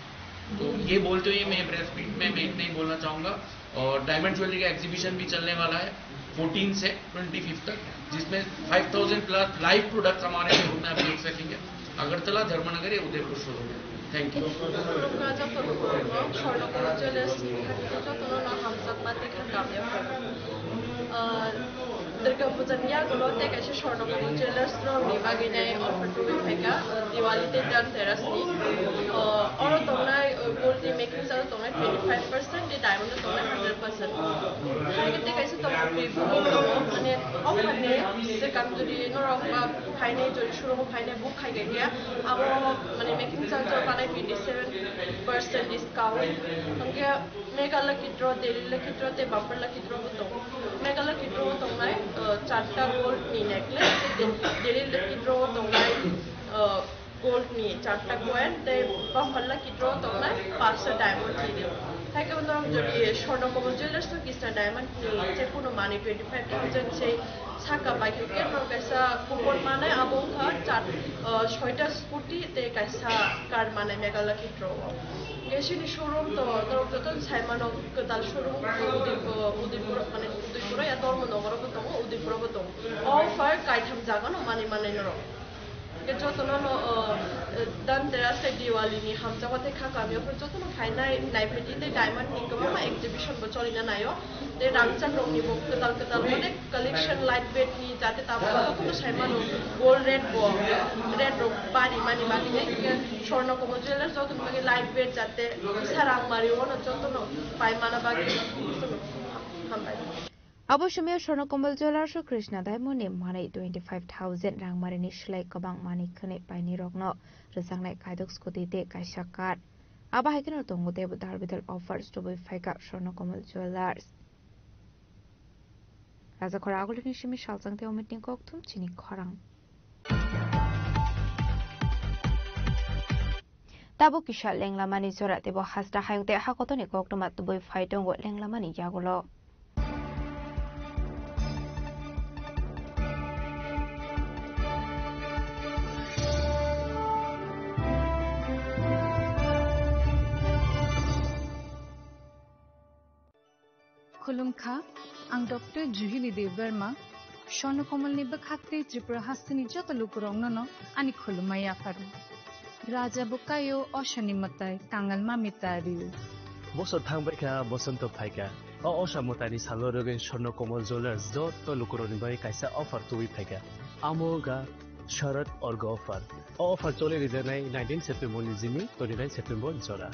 तो ये बोलते हुए मैं प्रेस मीट में मैं इतना ही बोलना चाहूँगा। और डायमंड ज्वेलरी का एग्जीबिशन भी चलने वाला है फोर्टीन से ट्वेंटी फिफ्थ तक, जिसमें five thousand plus live products हमारे शोरूम में आप देख सकेंगे। अगरतला, धर्मनगर या उदयपुर शोरूम में। Thank you. खुलुमखा joto no, Swarnakoma Jewellers ni khakchangma joto no no hamjakma tei kha kamya phano. Ah, Durga Puja ni yagulo tei kaisa Swarnakoma Jewellers rok ni bagwi nai offer tubui phaikha, ah, Diwali tei Dhanteras ni. Ah, oro tongnai, ah, gold ni making charge tongnai twenty five percent, tei diamond o tongnai hundred percent. Hai khe tei kaisa tongo pre booking tongo, mane offer ni swkang jodi norok ba phainai, jodi showroom o phainai book khai khe abo mane making charge o tanai twenty seven percent discount. Hwnkhe Mega Lucky Draw, Daily Lucky Draw tei Bumper Lucky Draw bo tongo. Mega Lucky Draw o tongnai, uh, charta gold ni necklace, tei Daily Lucky Draw o tongnai, uh, gold ni charta coin tei Bumper Lucky Draw o tongnai panchta diamond ni ring. Hai khe norok jodi Swarnakoma Jewellers no kisa diamond ni je kuno manwi twenty five thousand se saka bai khe norok kaisa coupon manai, abo wngkha char, uh, soita scooty tei kaisa car manai Mega Lucky Draw o. Hwnkhe chini showroom to norok joto sai mano, kwtal showroom Udaipur, Udaipur mane Udaipur ya Dharmanagar bo tongo, Udaipur bo tongo. O offer kaitham jaga no manwi manai norok. Hwnkhe joto no no, uh, Dhanteras tei Diwali ni hamjakma tei kha kamio joto no phainai naiphai di tei diamond ni kwbangma exhibition bo choli na naio. Tei rangchak rok ni bo kwtal kwtal onek collection light weight ni, jate tabuk joto no sai mano gold rate bo, rate rok bari mani bagwi nai. Hwnkhe Swarnakoma Jewellers joto ni bagwi light weight jate kisa rang mari o no joto no pai mana bagwi hambai. Abo somoi Swarnakoma Jewellers o Krishna Diamond ni manwi twenty five thousand rang marini slai kwbang manwi khwnwi painirokno rwchapnai kaidok scooty tei kaisa car. Abo hai kheno tongo teibo dal bidal offers tubui phaikha Swarnakoma Jewellers. Rajakhor Agulini simi Salchang tei Omitni kokthum chini khorang. Tabuk kisa lenglamani jora teibo hasta hayung tei hakotoni koktwma tubui phai tongo lenglamani yagulo. Khulumkha, ang Doctor Juhili Debbarma, Swarnakomalni bwkhak tei Tripura hasteni joto lukurokno no ani khulumma yapharo. Raja bwkaio osani mwtai, kangal mami ta rio. Bosor thangbaikha, bosonto phaikha. O osa mwtaini salo rwgwi Swarnakomal Jewellers joto lukurokni bagwi kaisa offer tubui phaikha. Amo wngkha Sharad Orga offer. O offer choli rijaknai nineteen September ni simi twenty nine September jora.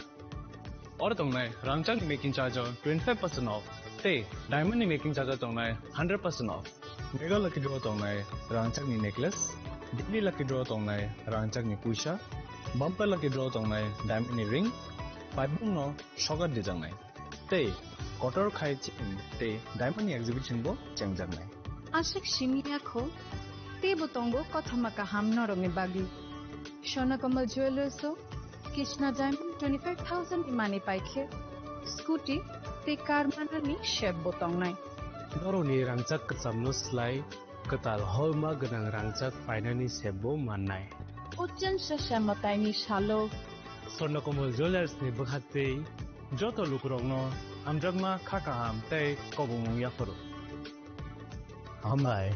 Oro tongnai rangchakni making charge o twenty five percent off tei diamond ni making charge o tongnai hundred percent off. Mega Lucky Draw tongnai rangchakni necklace, Daily Lucky Draw tongnai rangchakni puisa, Bumper Lucky Draw tongnai diamond ni ring, Paibungno sokat dijaknai. Tei kotor khai chini tei diamond ni exhibition bo chengjaknai. Aswk simi ya kho, teibo tongo kothoma kaham norokni bagwi. Swarna Kamal Jewellers o Krishna Diamond twenty five thousand ni manwi paikhe, scooty tei car manani sep bo tongnai. Norokni rangchak kwchamno slai kwtal holma gwnang rangchak painani sep bo mannai. Uchen se se mwtaini salo. Swarna Kamal Jewellers ni bwkhaktwi joto lukurokno hamjakma kha kaham tei kobongmung yaphuru. Hambai.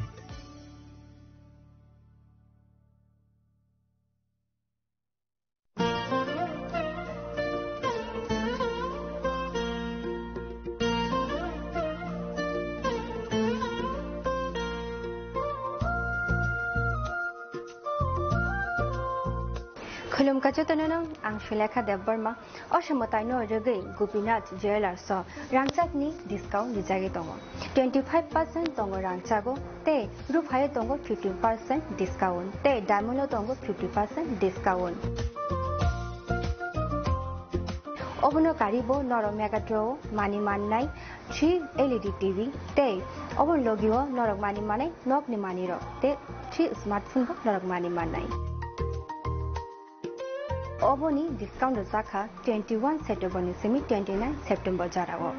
Khulumkha jotono, ang Sulekha Debbarma. O se mwtaino rwgwi Gopinath Jewellers o rangchakni discount rijagwi tongo. Twenty five percent tongo rangchago tei ruphaio tongo fifteen percent discount tei diamond o tongo fifty percent discount. Obono karibo norok Megatron o manwi mannai three L E D T V tei obo logio norok manwi mannai nokni manwirok tei three smartphone bo norok manwi mannai. Oboni discount rwjakha twenty one September ni simi twenty nine September jorao.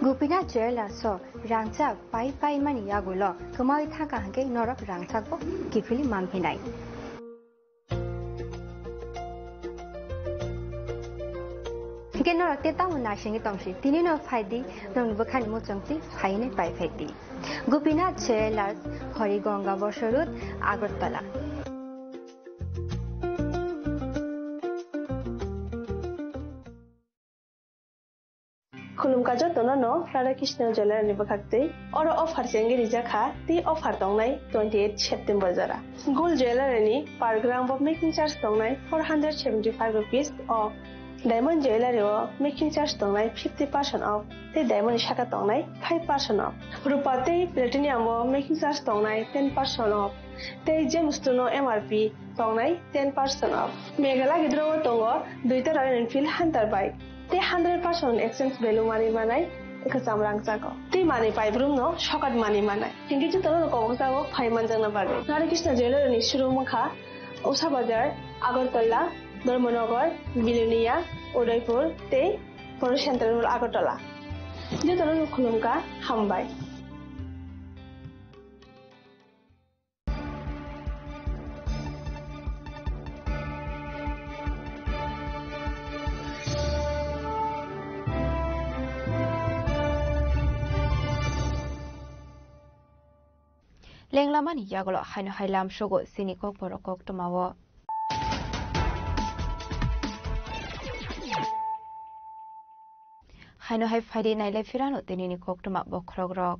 Gopinath Jewellers o rangchak pai pai mani yagulo kwmawi thangkha hwnkhe norok rangchak bo kiphilwi manphinai. Hwnkhe norok tei tamo naisingwi tongsi, tini no phaidi, nokni bwkhani muchungtwi phainwi pai phaidi. Gopinath Jewellers, Hori Ganga Bosor Road, Agartala. Khulumkha jotono no Radha Krishna Jewellery ni bwkhaktwi. Oro offer chengwi rijak kha, tei offer tongnai twenty eight September jora. Gold Jewellery ni per gram bo making charge tongnai four hundred seventy five rupees off. Diamond Jewellery o making charge tongnai fifty percent off, tei diamond ni saka tongnai five percent off. Rupa tei platinum o making charge tongnai ten percent off, tei gemstone o M R P tongnai ten percent off. Meghalaya gidro o tongo duita Royal Enfield Hunter bike, tei hundred percent exchange value manwi manai kwcham rangchago, tei manwi paibrumno sokat manwi manai. Hinkhe jotono koboksago phai manjakna bagwi. Radha Krishna Jewellery ni showroom wngkha Usha Bazar, Agartala, Dharmanagar, Bilonia, Udaipur tei Poro Central Agartala. Jotono khulumkha, hambai. Lenglamani yagulo haino hai lamsogo chini kokborok koktwmao. Haino hai phaidi nailai phirano tinini koktwma bokhorokrok.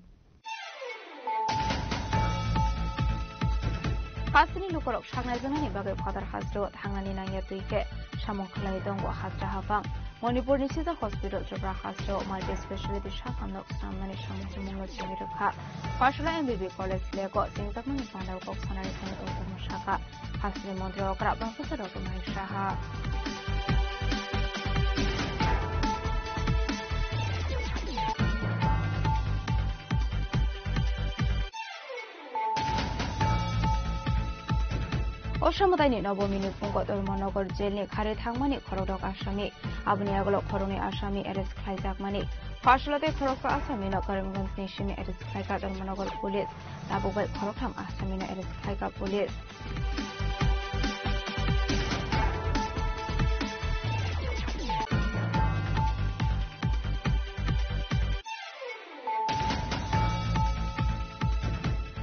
Hasteni lukurok saknai jwnani bagwi phatar hasteo thangnani nangya twi khe samung khlai tongo hasta haphang. Manipurni Sida Hospital Tripura hasteo multi speciality sakhamno swnamnani samung humungno chengwi rwkha. Pharsala M B B College lego chengjakmani pandao kok sanani thani uansukma sakha. Hasteni montri okra Professor Doctor Manik Saha. O samwtaini Nobomini phungo Dharmanagar jailni khari thangmani khorokdok asami. Aboni yagulo khoroknwi asami arrest khlaijakmani. Pharsala tei khoroksa asamino Karimganjni simi arrest khlaikha Dharmanagar police. Tabuk bai khoroktham asamino arrest khlaikha police.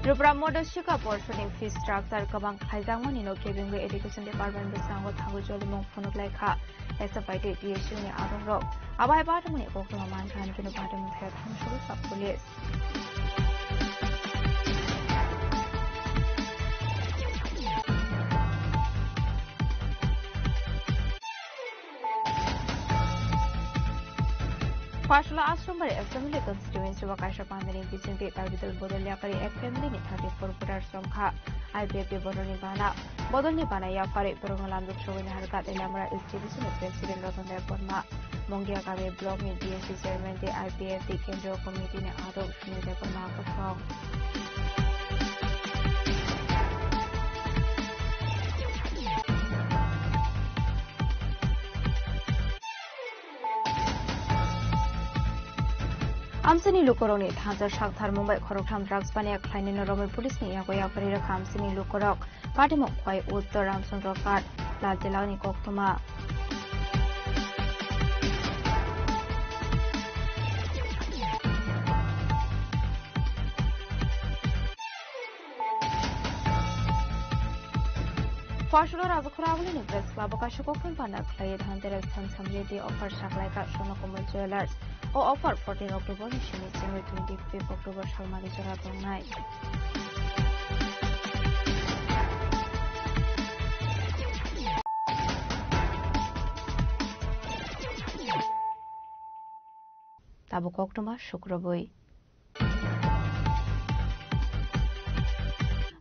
Tripura Modha Shikha Porshod ni fee structure kwbang khlaijakmani no kebengwi Education Department bwskango thangwi jolimung phunuk lai kha. Esa bai tei T S U ni adongrok. Abo hai bathumani koktwma mankha, hwnwi badumung thaya thamsoro sa police. Pashla Ashram bai Assembly Constituency o kaisa pandani bisingtwi tabidal bodol yakarwi ek family ni thirty four voters wngkha. I P F T bodolni bana, bodolni bana yakarwi borokno lamjak sogwi naharkha tei Lamra H T D C ni President Ratan Debbarma, Mongia Kami Block ni B S C Chairman tei I P F T Kendriya Committee ni adong Sunil Debbarma kosong. Amchaini lukurokni thansa sakthar Mumbai khoroktham drugs baniya khlainino romwi police ni yago yapari rwkha Amchaini lukurok. Patimung khwai Uttor Ramchandra Ghat, Lal Jilani koktwma. Pashla Rajakhor Agulini Press Club o kaisa kokthum panda khlaiwi Dhanteras thansa mriti offer saklaikha Swarna Kamal Jewellers. O offer fourteen October ni simi chengwi twenty fifth October salmani jora tongnai. Tabuk koktwma sukrubwi.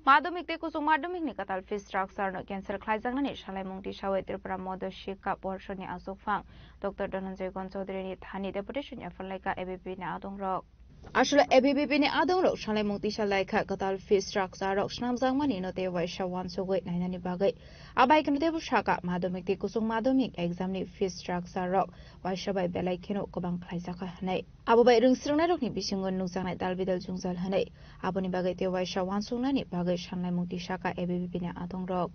Madhyamik tei kuchuk madhyamik ni kwtal fees structure no cancel khlaijaknani salaimung tisawi Tripura Madhya Shikha Porshod ni achukphang Doctor Dhananjay Gon Chaudhary ni thani deputation yapharlaikha A B V P ni adongrok. Aswk A B V P ni adongrok salaimung tisa laikha kwtal fees structure rok swnamjakmani no tei waisa uansugwi nainani bagwi. Abai kheno teibo sakha madhyamik tei kuchuk madhyamik exam ni fees structure rok waisa bai belai kheno kwbang khlaijakha hwnwi. Abo bai rwngsrwngnairokni bisingo nukjaknai dalbidal jwngjal hwnwi. Aboni bagwi tei waisa uansuknani bagwi sanlaimung tisakha A B V P ni adongrok.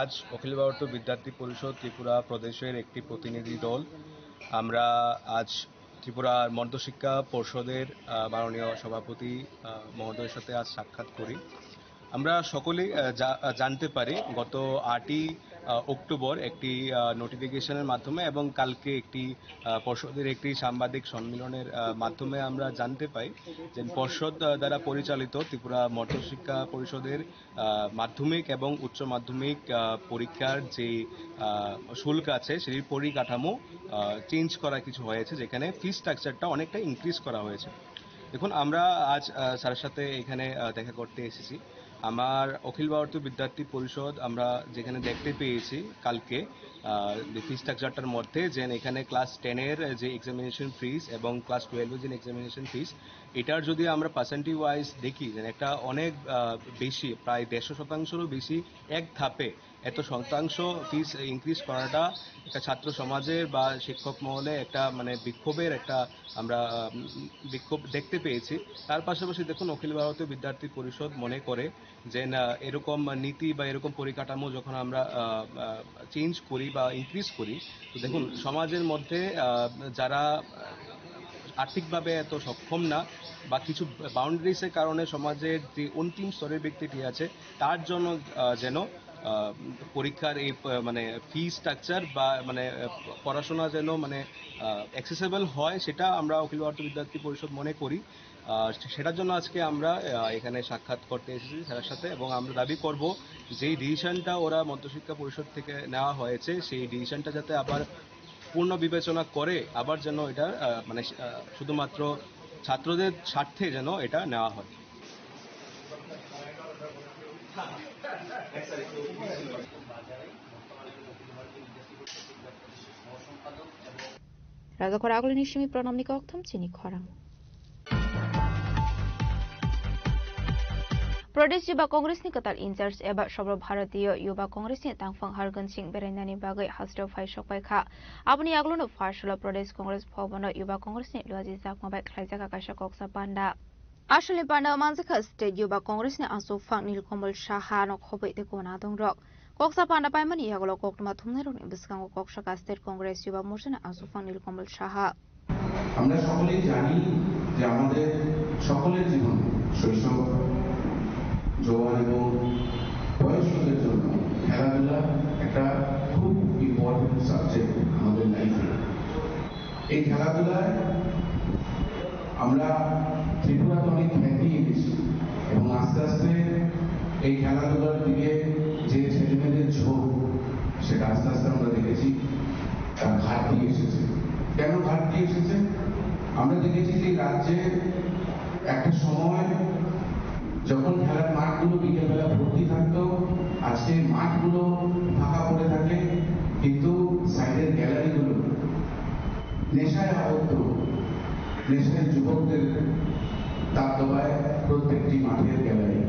আজ অখিল ভারতীয় বিদ্যার্থী পরিষদ ত্রিপুরা প্রদেশের একটি প্রতিনিধি দল, আমরা আজ ত্রিপুরার মধ্যশিক্ষা পর্ষদের, আহ, মাননীয় সভাপতি, আহ, মহোদয়ের সাথে আজ সাক্ষাৎ করি। আমরা সকলেই, আহ, জা-, আহ, জানতে পারি গত আটই, আহ, অক্টোবর একটি, আহ, নোটিফিকেশনের মাধ্যমে এবং কালকে একটি, আহ, পর্ষদের একটি সাংবাদিক সম্মেলনের, আহ, মাধ্যমে আমরা জানতে পাই যে পর্ষদ, আহ, দ্বারা পরিচালিত ত্রিপুরা মধ্যশিক্ষা পরিষদের, আহ, মাধ্যমিক এবং উচ্চ মাধ্যমিক, আহ, পরীক্ষার যে, আহ, শুল্ক আছে সেটির পরিকাঠামো, আহ, চেঞ্জ করা কিছু হয়েছে, যেখানে ফি স্ট্রাকচারটা অনেকটা ইনক্রিজ করা হয়েছে। দেখুন, আমরা আজ, আহ, স্যারের সাথে এখানে, আহ, দেখা করতে এসেছি। আমার অখিল ভারতীয় বিদ্যার্থী পরিষদ, আমরা যেখানে দেখতে পেয়েছি কালকে, আহ, যে ফি স্ট্রাকচারটার মধ্যে, যে এখানে ক্লাস টেনের যে এক্সামিনেশন ফিস এবং ক্লাস টুয়েলভের যে এক্সামিনেশন ফিস, এটার যদি আমরা পার্সেন্টেজ ওয়াইজ দেখি, যে একটা অনেক, আহ, বেশি, প্রায় দেড়শো শতাংশেরও বেশি এক ধাপে এত শতাংশ ফিস ইনক্রিজ করাটা একটা ছাত্র সমাজের বা শিক্ষক মহলে একটা, মানে, বিক্ষোভের একটা আমরা, আহ, উম, বিক্ষোভ দেখতে পেয়েছি। তার পাশাপাশি দেখুন, অখিল ভারতীয় বিদ্যার্থী পরিষদ মনে করে যে না, এরকম নীতি বা এরকম পরিকাঠামো যখন আমরা, আহ, আহ, চেঞ্জ করি বা ইনক্রিজ করি, তো দেখুন, সমাজের মধ্যে, আহ, যারা, আহ, আর্থিকভাবে এত সক্ষম না বা কিছু বাউন্ডারিজের কারণে সমাজের যে অন্তিম স্তরের ব্যক্তিটি আছে, তার জন্য, আহ, যেন, আহ, পরীক্ষার এই প-, মানে, ফি স্ট্রাকচার বা, মানে, আহ, পড়াশোনা যেন, মানে, আহ, অ্যাক্সেসিবল হয়, সেটা আমরা অখিল ভারতীয় বিদ্যার্থী পরিষদ মনে করি। আহ, সেটার জন্য আজকে আমরা, আহ, এখানে সাক্ষাৎ করতে এসেছি স্যারের সাথে, এবং আমরা দাবি করব যেই ডিসিশনটা ওরা মধ্যশিক্ষা পরিষদ থেকে নেওয়া হয়েছে, সেই ডিসিশনটা যাতে আবার পুনর্বিবেচনা করে আবার যেন এটা, আহ, মানে, আহ, শুধুমাত্র ছাত্রদের স্বার্থে যেন এটা নেওয়া হয়। Rajakhor Agulini simi Pranamni koktham chini khorang. Pradesh Yuba Congress ni kwtal in-charge eba Sarva Bharatiya Yuba Congress ni tangphang Hargan Singh berainani bagwi hasteo phai sokpai kha. Aboni yagulono Pharsalo Pradesh Congress Bhavan o Yuba Congress ni Luaji Chakma bai khlaijak kaisa koksa panda. Aswkni panda o manjakha State Yuba Congress ni achukphang Nilkamal Saha no khobwi tei kubun adongrok. Koksa panda paimani yagulo koktwma thumnairokni bwskango kok sakha State Congress Yuba Morcha ni achukphang Nilkamal Saha. আমরা সকলেই জানি যে আমাদের সকলের জীবনে শৈশব, যৌবন এবং বয়সের জন্য খেলাধুলা একটা খুব ইম্পর্টেন্ট সাবজেক্ট আমাদের লাইফে। এই খেলাধুলায় আমরা ত্রিপুরাতে অনেক খ্যাতি এনেছি এবং আস্তে আস্তে এই খেলাধুলার দিকে যে ছেলেমেয়েদের ঝোঁক, সেটা আস্তে আস্তে আমরা দেখেছি, আহ, ঘাটতি এসেছে। কেন ঘাটতি এসেছে? আমরা দেখেছি যে রাজ্যে একটা সময় যখন খেলার মাঠগুলো বিকেলবেলা ভর্তি থাকতো, আজকে মাঠগুলো ফাঁকা পড়ে থাকে, কিন্তু সাইডের গ্যালারিগুলো নেশায় আবদ্ধ, নেশায় যুবকদের দাবদাবায় প্রত্যেকটি মাঠের গ্যালারি।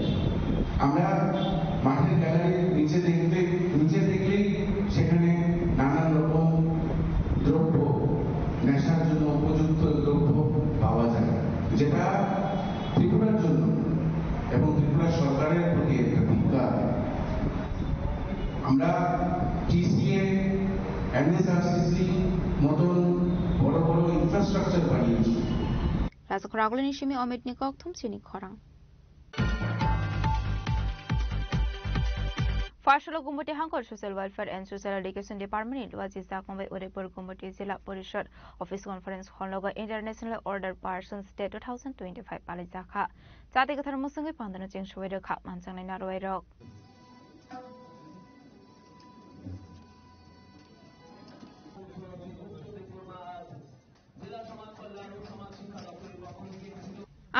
আমরা মাঠের গ্যালারির নিচে দেখতে, নিচে দেখলেই সেখানে নানান রকম দ্রব্য, নেশার জন্য উপযুক্ত দ্রব্য পাওয়া যায়, যেটা ত্রিপুরার জন্য এবং ত্রিপুরা সরকারের প্রতি একটা ধিক্কার। আমরা টিসিএ, এমএসআরসিসি মতন বড় বড় ইনফ্রাস্ট্রাকচার বানিয়েছি। Rajakhor Agulini simi Omit ni kok thum chini khorang. Phaisalo Gumoti Hangkor Social Welfare and Social Education Department ni Luaji Jakong bai Udaipur Gumoti Jila Porishad Office Conference Hall nogo International Order Persons Day two thousand twenty-five palai jakha. Chati kwthar musungwi pandano cheng subai rwkha manjaknai narwai rok.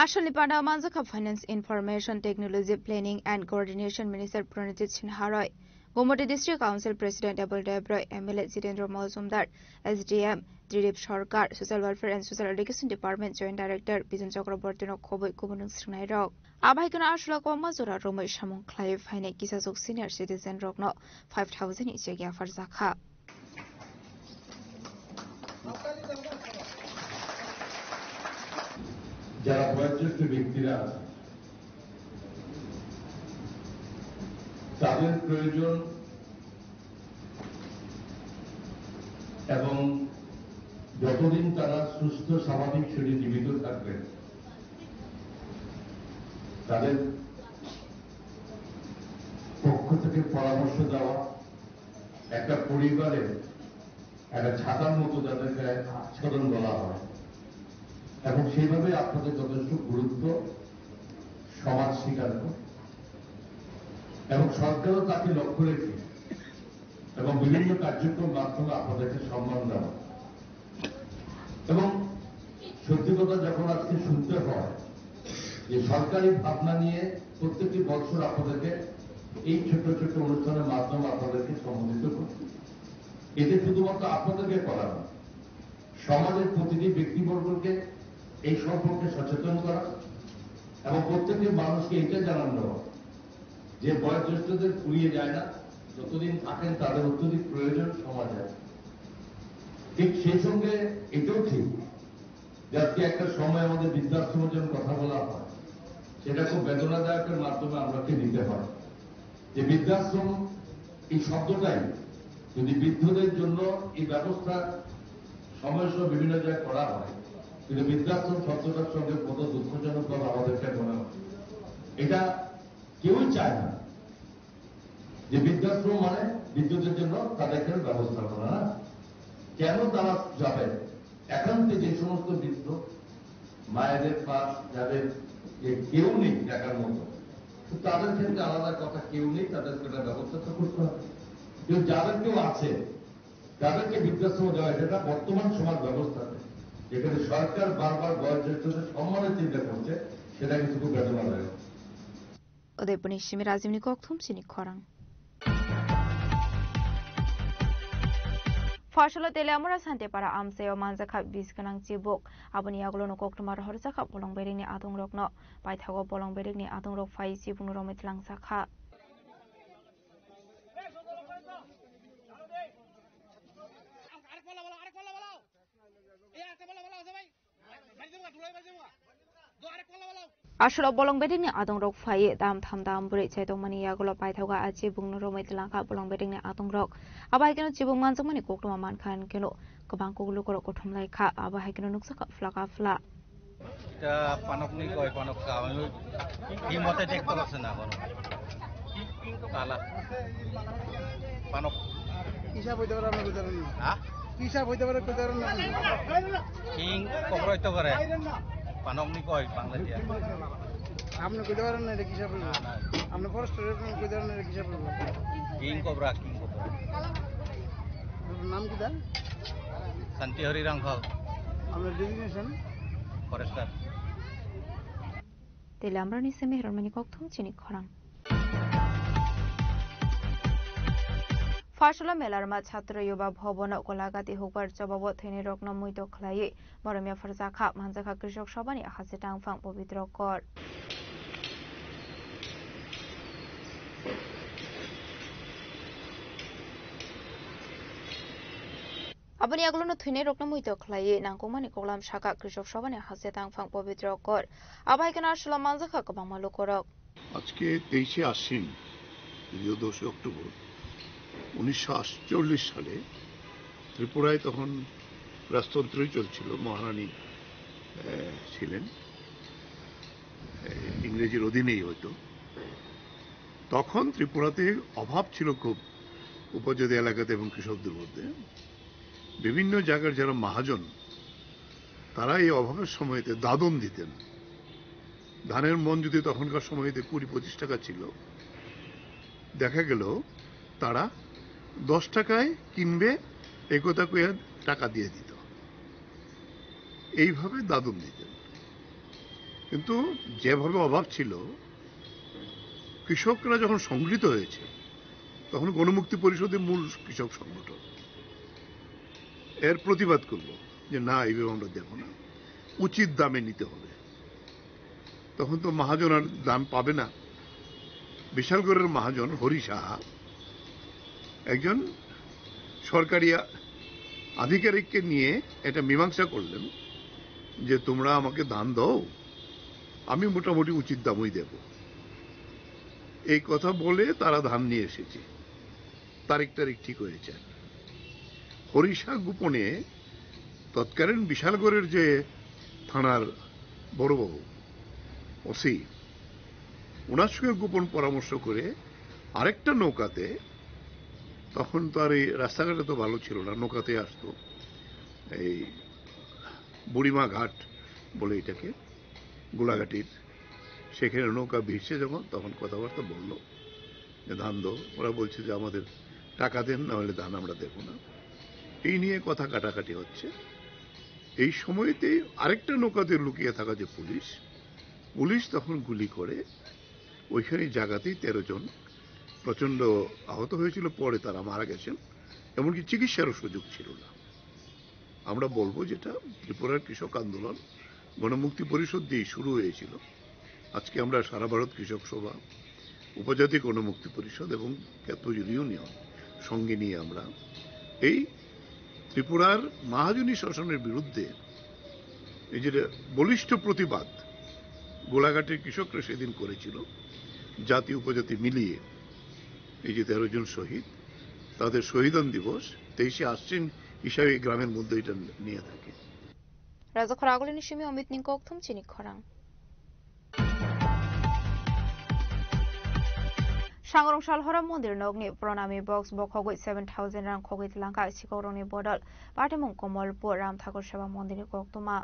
Asalni panda manjakha Finance Information Technology Planning and Coordination Minister Pranajit Sinha Roy, Gomoti District Council President Abul Deb Roy, M L A Jitendra Majumdar, S D M Dilip Sarkar, Social Welfare and Social Education Department Joint Director Bijon Chakraborty no khoboi kubun swngnai rok. Abai kono aswla kwbangma jora romwi samung khlaiwi phainai kisachuk senior citizen rokno five thousand ni cheque yapharjakha. যারা বয়োজ্যেষ্ঠ ব্যক্তিরা আছেন, তাদের প্রয়োজন এবং যতদিন তারা সুস্থ স্বাভাবিক শরীরে জীবিত থাকবেন, তাদের পক্ষ থেকে পরামর্শ দেওয়া, একটা পরিবারের একটা ছাতার মতো যাদের গায়ে আচ্ছাদন বলা হয়, এবং সেইভাবে আপনাদের যথেষ্ট গুরুত্ব সমাজ স্বীকার করে, এবং সরকারও তাকে লক্ষ্য রেখে এবং বিভিন্ন কার্যক্রম মাধ্যমে আপনাদেরকে সম্মান দেওয়া। এবং সত্যি কথা যখন আজকে শুনতে হয় যে সরকারি ভাবনা নিয়ে প্রত্যেকটি বছর আপনাদেরকে এই ছোট্ট ছোট্ট অনুষ্ঠানের মাধ্যমে আপনাদেরকে সম্মানিত করছে, এতে শুধুমাত্র আপনাদেরকে করা নয়, সমাজের প্রতিটি ব্যক্তিবর্গকে এই সম্পর্কে সচেতন করা এবং প্রত্যেকটি মানুষকে এটা জানানো যে বয়োজ্যেষ্ঠদের ফুরিয়ে যায় না, যতদিন থাকেন তাদের অত্যধিক প্রয়োজন সমাজে। ঠিক সেই সঙ্গে এটাও ঠিক যে আজকে একটা সময় আমাদের বৃদ্ধাশ্রমের জন্য কথা বলা হয়, সেটা খুব বেদনাদায়কের মাধ্যমে আমরাকে নিতে হয় যে বৃদ্ধাশ্রম এই শব্দটাই যদি বৃদ্ধদের জন্য এই ব্যবস্থা সময় সময় বিভিন্ন জায়গায় করা হয়, কিন্তু বৃদ্ধাশ্রম শব্দটার সঙ্গে কত দুঃখজনকভাবে আমাদেরকে মনে হয়। এটা কেউই চায় না যে বৃদ্ধাশ্রম মানে বৃদ্ধদের জন্য তাদের একটা ব্যবস্থাপনা, না? কেন তারা যাবে? একান্তে যে সমস্ত বৃদ্ধ মায়েদের পাশ যাদের যে কেউ নেই দেখার মতো, তো তাদের ক্ষেত্রে আলাদা কথা, কেউ নেই, তাদেরকে একটা ব্যবস্থা তো করতে হবে। কিন্তু যাদের কেউ আছে, তাদেরকে বৃদ্ধাশ্রম দেওয়া, যেটা বর্তমান সমাজ ব্যবস্থাতে, যেখানে সরকার বারবার বয়োজ্যেষ্ঠদের সম্মানের চিন্তা করছে, সেটা কিন্তু খুব বেদনাদায়ক। Udaipurni simi Rajibni kokthum chini khorang. Phaisalo Teliamura Santipara amchaio manjakha bis gwnang chibuk. Aboni yagulono koktwma rohorjakha bolong berengni adongrokno. Paithago bolong berengni adongrok phai chibukno romwi tlangjakha. Aswrao bolong bedekni adongrok phaiwi dam tham dam bwrwi chaitokmani yagulo paithago a chibukno romwi tlangkha bolong bedekni adongrok. Abo hai kheno chibuk manjakmani koktwma mankha, hinkhe kwbang kuklukorok kothom laikha, abo hai kheno nukjakha phla ka phla. এটা পানক নি কয়, পানক খাওয়ানো। এই মতে দেখতে পাচ্ছে না এখন। তালা। পানক। হিসাব হইতে পারে, আপনি বুঝতে পারেন না। হ্যাঁ? হিসাব হইতে পারে, বুঝতে পারেন না। কিং কবর হইতে পারে। পানক নি কয়, বাংলা দিয়া। আপনি বুঝতে পারেন না, এটা হিসাব হইবে। না, না। আপনি ফরেস্ট, আপনি বুঝতে পারেন না, এটা হিসাব হইবে। King cobra, king cobra. আপনার নাম কি দা? শান্তি হরি রাংখল। আপনার designation? Forester. Tei Lamrani simi hirmani kokthum chini khorang. Pharsala Melarma Chhatra Yuba Bhavan o Golagati hukbar chobabo thwinai rokno muito khlaiwi boromya pharjakha, manjakha Krishok Sabhani hase tangphang Pabitra Kor. Aboni aglono thwinai rokno muito khlaiwi nangkukmani koklam sakha Krishok Sabhani hase tangphang Pabitra Kor. Abai kana aswla manjakha kwbangma lukorok. আজকে তেইশে আশ্বিন, যদিও দশই অক্টোবর, উনিশশো আটচল্লিশ সালে ত্রিপুরায় তখন রাজতন্ত্রই চলছিল, মহারানী, আহ, ছিলেন, আহ, ইংরেজির অধীনেই হয়তো। তখন ত্রিপুরাতে অভাব ছিল খুব, উপজাতি এলাকাতে এবং কৃষকদের মধ্যে। বিভিন্ন জায়গার যারা মহাজন, তারা এই অভাবের সময়তে দাদন দিতেন। ধানের মন যদি তখনকার সময়তে কুড়ি পঁচিশ টাকা ছিল, দেখা গেল তারা দশ টাকায় কিনবে, এই কথা কইয়া টাকা দিয়ে দিত। এইভাবে দাদন দিতেন। কিন্তু যেভাবে অভাব ছিল, কৃষকরা যখন সংগঠিত হয়েছে, তখন গণমুক্তি পরিষদের মূল কৃষক সংগঠন এর প্রতিবাদ করলো যে, "না, এইভাবে আমরা দেব না, উচিত দামে নিতে হবে।" তখন তো মহাজন আর ধান পাবে না। বিশালগড়ের মহাজন হরি সাহা একজন সরকারি আ-, আধিকারিককে নিয়ে এটা মীমাংসা করলেন যে, "তোমরা আমাকে ধান দাও, আমি মোটামুটি উচিত দামই দেব।" এই কথা বলে তারা ধান নিয়ে এসেছে। তারিখ টারিখ ঠিক হয়েছে। হরিষা গোপনে তৎকালীন বিশালগড়ের যে থানার বড়বাবু, ওসি, ওনার সঙ্গে গোপন পরামর্শ করে আরেকটা নৌকাতে, তখন তো আর এই রাস্তাঘাটে তো ভালো ছিল না, নৌকাতে আসতো, এই বুড়িমা ঘাট বলে এটাকে, গোলাঘাটির, সেখানে নৌকা ভিড়ছে যখন, তখন কথাবার্তা বললো যে, "ধান দাও।" ওরা বলছে যে, "আমাদের টাকা দেন, না হলে ধান আমরা দেবো না।" এই নিয়ে কথা কাটাকাটি হচ্ছে। এই সময়তেই আরেকটা নৌকাতে লুকিয়ে থাকা যে পুলিশ, পুলিশ তখন গুলি করে ওইখানে জায়গাতেই তেরো জন প্রচণ্ড আহত হয়েছিল, পরে তারা মারা গেছেন, এমনকি চিকিৎসারও সুযোগ ছিল না। আমরা বলবো যেটা ত্রিপুরার কৃষক আন্দোলন গণমুক্তি পরিষদ দিয়ে শুরু হয়েছিল। আজকে আমরা সারা ভারত কৃষক সভা, উপজাতি গণমুক্তি পরিষদ এবং ক্ষেত্রজুড়ি ইউনিয়ন সঙ্গে নিয়ে আমরা এই ত্রিপুরার মহাজনী শাসনের বিরুদ্ধে এই যে বলিষ্ঠ প্রতিবাদ গোলাঘাটের কৃষকরা সেদিন করেছিল, জাতি উপজাতি মিলিয়ে এই যে তেরো জন শহীদ, তাদের শহীদান দিবস তেইশে আশ্বিন হিসাবে এই গ্রামের মধ্যে এটা নিয়ে থাকে। Rajakhor agulini simi Amit ni kokthum chini khorang. Sangrong Salhora mondir nokni pranami box bokhogwi seven thousand rang khogwi tlangkha sikhok rokni bodol. Patimung Komolpur Ram Thakur Seva mondirni koktwma.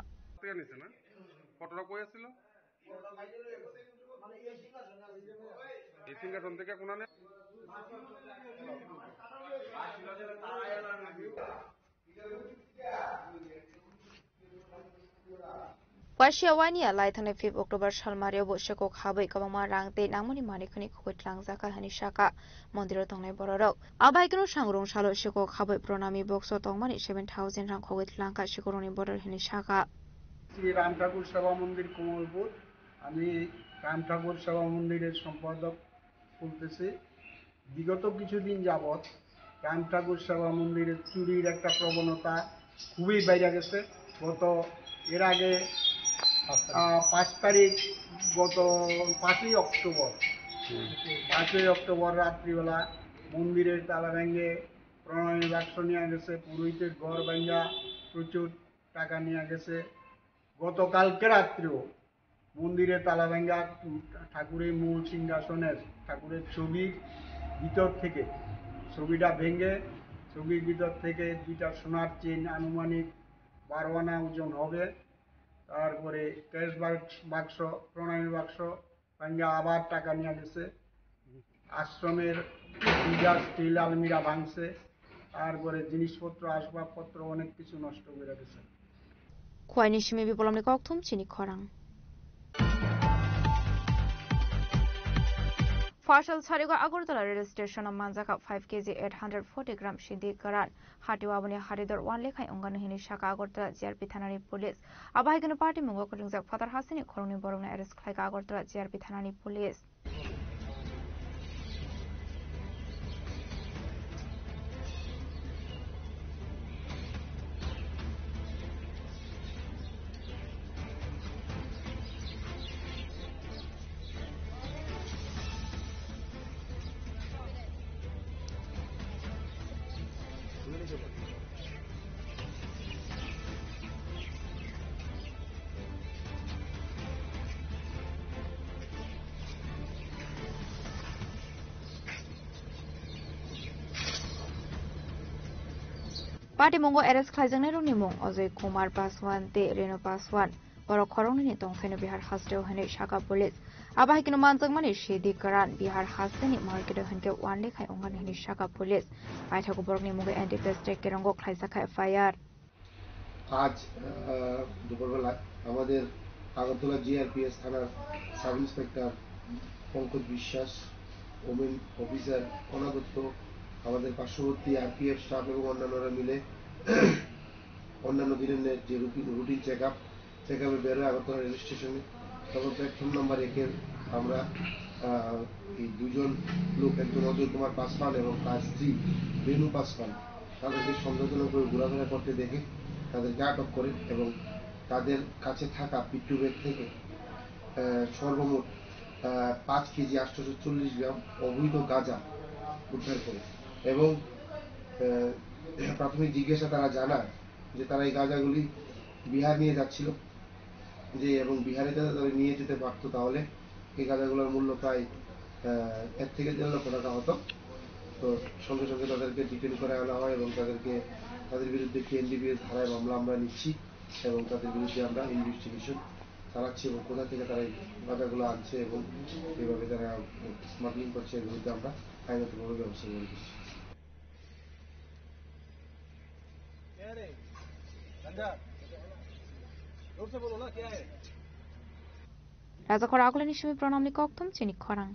এই সিংহাসন থেকে কোনা নেই। Wasia waini a lai thangnai fifth October salmario bo sekok habwi kwbangma rang tei nangmani manwikhwni khogwi tlangjak kha hwnwi sakha mondiro tongnai bororok. Abaikeno sangrong salo sekok habwi pranami box o tongmani seven thousand rang khogwi tlangkha sikhok rokni bodol hwnwi sakha. Shri রাম ঠাকুর সেবা মন্দির কমলপুর। আমি রাম ঠাকুর সেবা মন্দিরের সম্পাদক বলতেছি। বিগত কিছুদিন যাবৎ রাম ঠাকুর সেবা মন্দিরে চুরির একটা প্রবণতা খুবই বেড়ে গেছে। গত, এর আগে, আহ, পাঁচ তারিখ, গত পাঁচই অক্টোবর, পাঁচই অক্টোবর রাত্রিবেলা মন্দিরের তালা ভেঙে প্রণামী বাক্স নিয়ে গেছে, পুরোহিতের ঘর ভেঙে প্রচুর টাকা নিয়ে গেছে। গতকালকে রাত্রেও মন্দিরে তালা ভেঙে ঠাকুরের মূল সিংহাসনের ঠাকুরের ছবির ভিতর থেকে, ছবিটা ভেঙে ছবির ভিতর থেকে দুইটা সোনার চেইন আনুমানিক বারো আনা ওজন হবে, তারপরে ক্যাশ বাক্স, বাক্স, প্রণামী বাক্স, ভাঙ্গা আবার টাকা নিয়ে গেছে। আশ্রমের ফ্রিজার, স্টিল আলমিরা ভাঙছে। তারপরে জিনিসপত্র, আসবাবপত্র অনেক কিছু নষ্ট করে গেছে। Khuaini simi Biplobni kokthum chini khorang. Phasal sarigo Agartala rail station o manjakha five K G eight hundred forty gram sindi kwran. Hatio aboni haridor uan lekhai wngkha hinwi sakha Agartala G R P thanani police. Abo hai kheno party mungo kwrwngjak phatar hasteni khoroknwi borokno arrest khlaikha Agartala G R P thanani police. Party mungo arrest khlaijaknairokni mung Ajay Kumar Paswan tei Renu Paswan. Borok khoroknwini tongthaino Bihar hasteo hinwi sakha police. Abo hai kheno manjakmani sidi kwran Bihar hasteni market o hinkhe uan lekhai wngkha hinwi sakha police. Paithago borokni mungwi N D P S track kerongo khlaijakha F I R. আজ, আহ, দুপুরবেলা আমাদের আগরতলা জি আর P S থানার sub inspector Pankaj বিশ্বাস, women officer কণা দত্ত, আমাদের পার্শ্ববর্তী আর P F staff এবং অন্যান্যরা মিলে অন্যান্য দিনের ন্যায় যে routine, routine check up, check আপে বেরোয় আগরতলা রেল স্টেশনে। তখন প্ল্যাটফর্ম নাম্বার একের আমরা, আহ, এই দুজন লোক, একজন অজয় কুমার পাসওয়ান এবং তার স্ত্রী রেণু পাসওয়ান, তাদেরকে সন্দেহজনকভাবে ঘোরাফেরা করতে দেখে তাদেরকে আটক করে এবং তাদের কাছে থাকা পিট্টু ব্যাগ থেকে, আহ, সর্বমোট, আহ, পাঁচ কেজি আটশোশো চল্লিশ গ্রাম অবৈধ গাঁজা উদ্ধার করে এবং, আহ, প্রাথমিক জিজ্ঞাসা তারা জানায় যে তারা এই গাঁজাগুলি বিহার নিয়ে যাচ্ছিল, যে এবং বিহারে যাতে তারা নিয়ে যেতে পারতো, তাহলে এই গাঁজাগুলোর মূল্য প্রায়, আহ, এক থেকে দেড় লক্ষ টাকা হতো। তো সঙ্গে সঙ্গে তাদেরকে ডিটেইন করে আনা হয় এবং তাদেরকে, তাদের বিরুদ্ধে একটি এন ডি পি এস ধারায় মামলা আমরা নিচ্ছি এবং তাদের বিরুদ্ধে আমরা ইনভেস্টিগেশন চালাচ্ছি এবং কোথা থেকে তারা এই গাঁজাগুলো আনছে এবং এইভাবে তারা স্মাগলিং করছে, এর বিরুদ্ধে আমরা আইনগতভাবে ব্যবস্থা গ্রহণ করছি। Rajakhor Akulani simi Pranamni kokthum chini khorang.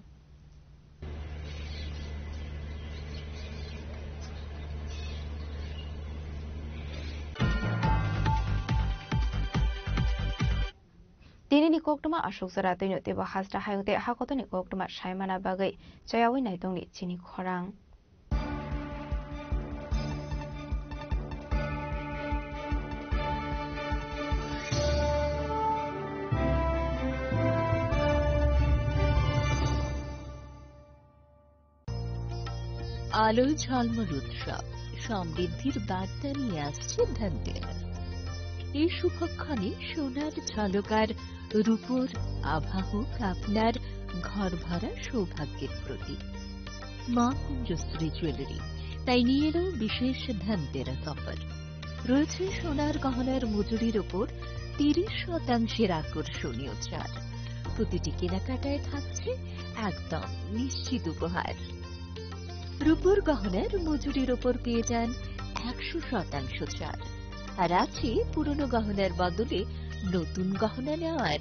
Tinini koktwma aswk jora twino teibo hasta hayung tei hakotoni koktwma saimana bagwi chayawi naitongni chini khorang. আলো ঝলমল উৎসব, সমৃদ্ধির বার্তা নিয়ে আসছে ধনতেরাস। এই শুভক্ষণে সোনার ঝলকার রূপোর আভা হোক আপনার ঘর ভরা সৌভাগ্যের প্রতীক। মা কুঞ্জশ্রী জুয়েলারি তাই নিয়ে এলো বিশেষ ধনতেরাস অফার। রয়েছে সোনার গহনার মজুরির ওপর তিরিশ শতাংশের আকর্ষণীয় ছাড়। প্রতিটি কেনাকাটায় থাকছে একদম নিশ্চিত উপহার। রূপোর গহনার মজুরির ওপর পেয়ে যান একশো শতাংশ ছাড়। আর আছে পুরনো গহনার বদলে নতুন গহনা নেওয়ার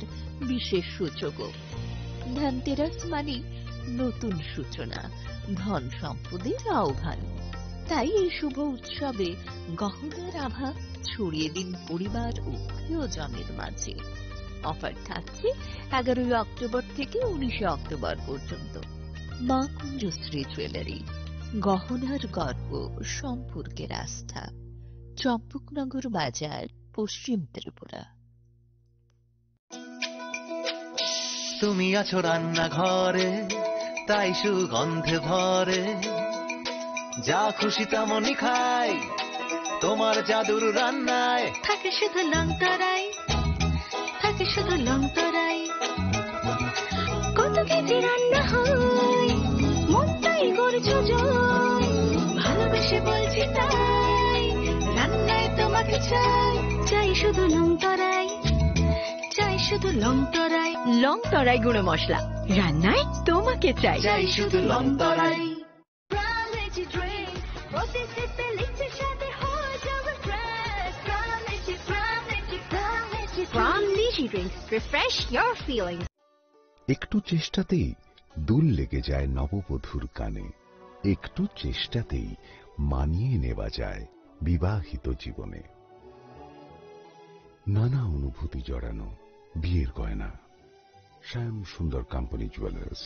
বিশেষ সুযোগও। ধনতেরাস মানে নতুন সূচনা, ধন সম্পদের আহ্বান। তাই এই শুভ উৎসবে গহনার আভা ছড়িয়ে দিন পরিবার ও প্রিয়জনের মাঝে। অফার থাকছে এগারোই অক্টোবর থেকে উনিশে অক্টোবর পর্যন্ত। মা কুঞ্জশ্রী জুয়েলারি, গহনার গর্ব, সম্পর্কের আস্থা। চম্পকনগর বাজার, পশ্চিম ত্রিপুরা। তুমি আছো রান্নাঘরে, তাই সুগন্ধে ভরে। যা খুশি তেমনই খাই, তোমার জাদুর রান্নায়। থাকে শুধু লং তরাই, থাকে শুধু লং তরাই। কত কেজি রান্না হয়, মনটাই করছো জয়। ভালোবেসে বলছি তাই, রান্নায় তোমাকে চাই, চাই শুধু লং তরাই। চাই শুধু লং তরাই। লং তরাই গুঁড়ো মশলা, রান্নায় তোমাকে চাই। চাই শুধু লং তরাই। Pram Energy Drink, প্রতি সিপে লিকটির স্বাদে হয়ে যাবে fresh. Pram Energy, Pram Energy, Pram Drinks, refresh your feelings. একটু চেষ্টাতেই দুল লেগে যায় নববধূর কানে, একটু চেষ্টাতেই মানিয়ে নেওয়া যায় বিবাহিত জীবনে। নানা অনুভূতি জড়ানো বিয়ের গয়না। শ্যাম সুন্দর company jewellers.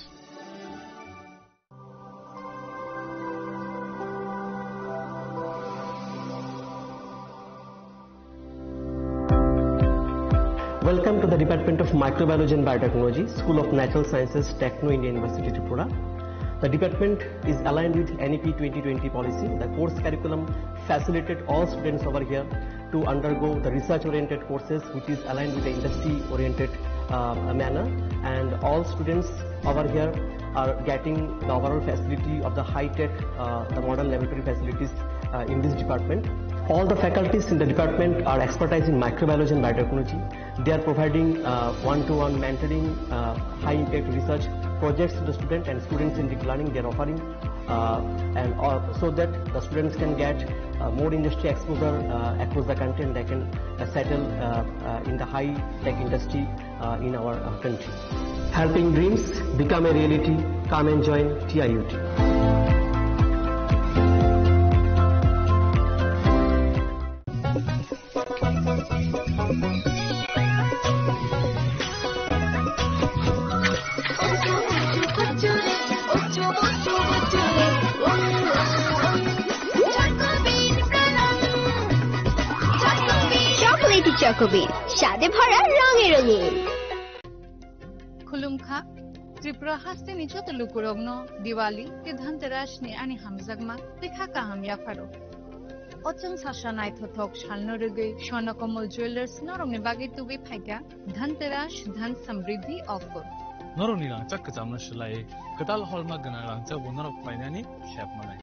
Welcome to the Department of Microbiology and Biotechnology, School of Natural Sciences, Techno India University, Tripura. The department is aligned with N E P twenty twenty policy. The course curriculum facilitated all students over here to undergo the research-oriented courses, which is aligned with the industry-oriented, uh, manner. And all students over here are getting the overall facility of the high-tech, uh, the modern laboratory facilities, uh, in this department. All the faculties in the department are expertise in microbiology and biotechnology. They are providing, uh, one-to-one mentoring, uh, high-impact research projects to the student and students in deep learning. They are offering, uh, and, uh, so that the students can get, uh, more industry exposure, uh, across the country, and they can, uh, settle, uh, uh, in the high-tech industry, uh, in our, uh, country. Helping dreams become a reality. Come and join T I U T. Chocolatey Choco Bean, স্বাদে ভরা, রঙে রঙিন। Khulumkha, Tripura hasteni joto lukurokno Diwali tei Dhanteras ni ani hamjakma tei kha kaham yapharo. O chwng sasa naithothok salno rwgwi Swarna Kamal Jewellers norokni bagwi tubui phaikha Dhanteras Dhan Samriddhi Offer. Norokni rangchak kwchamno swlaiwi kwtal holma gwnang rangchakbo norok painani sep manai.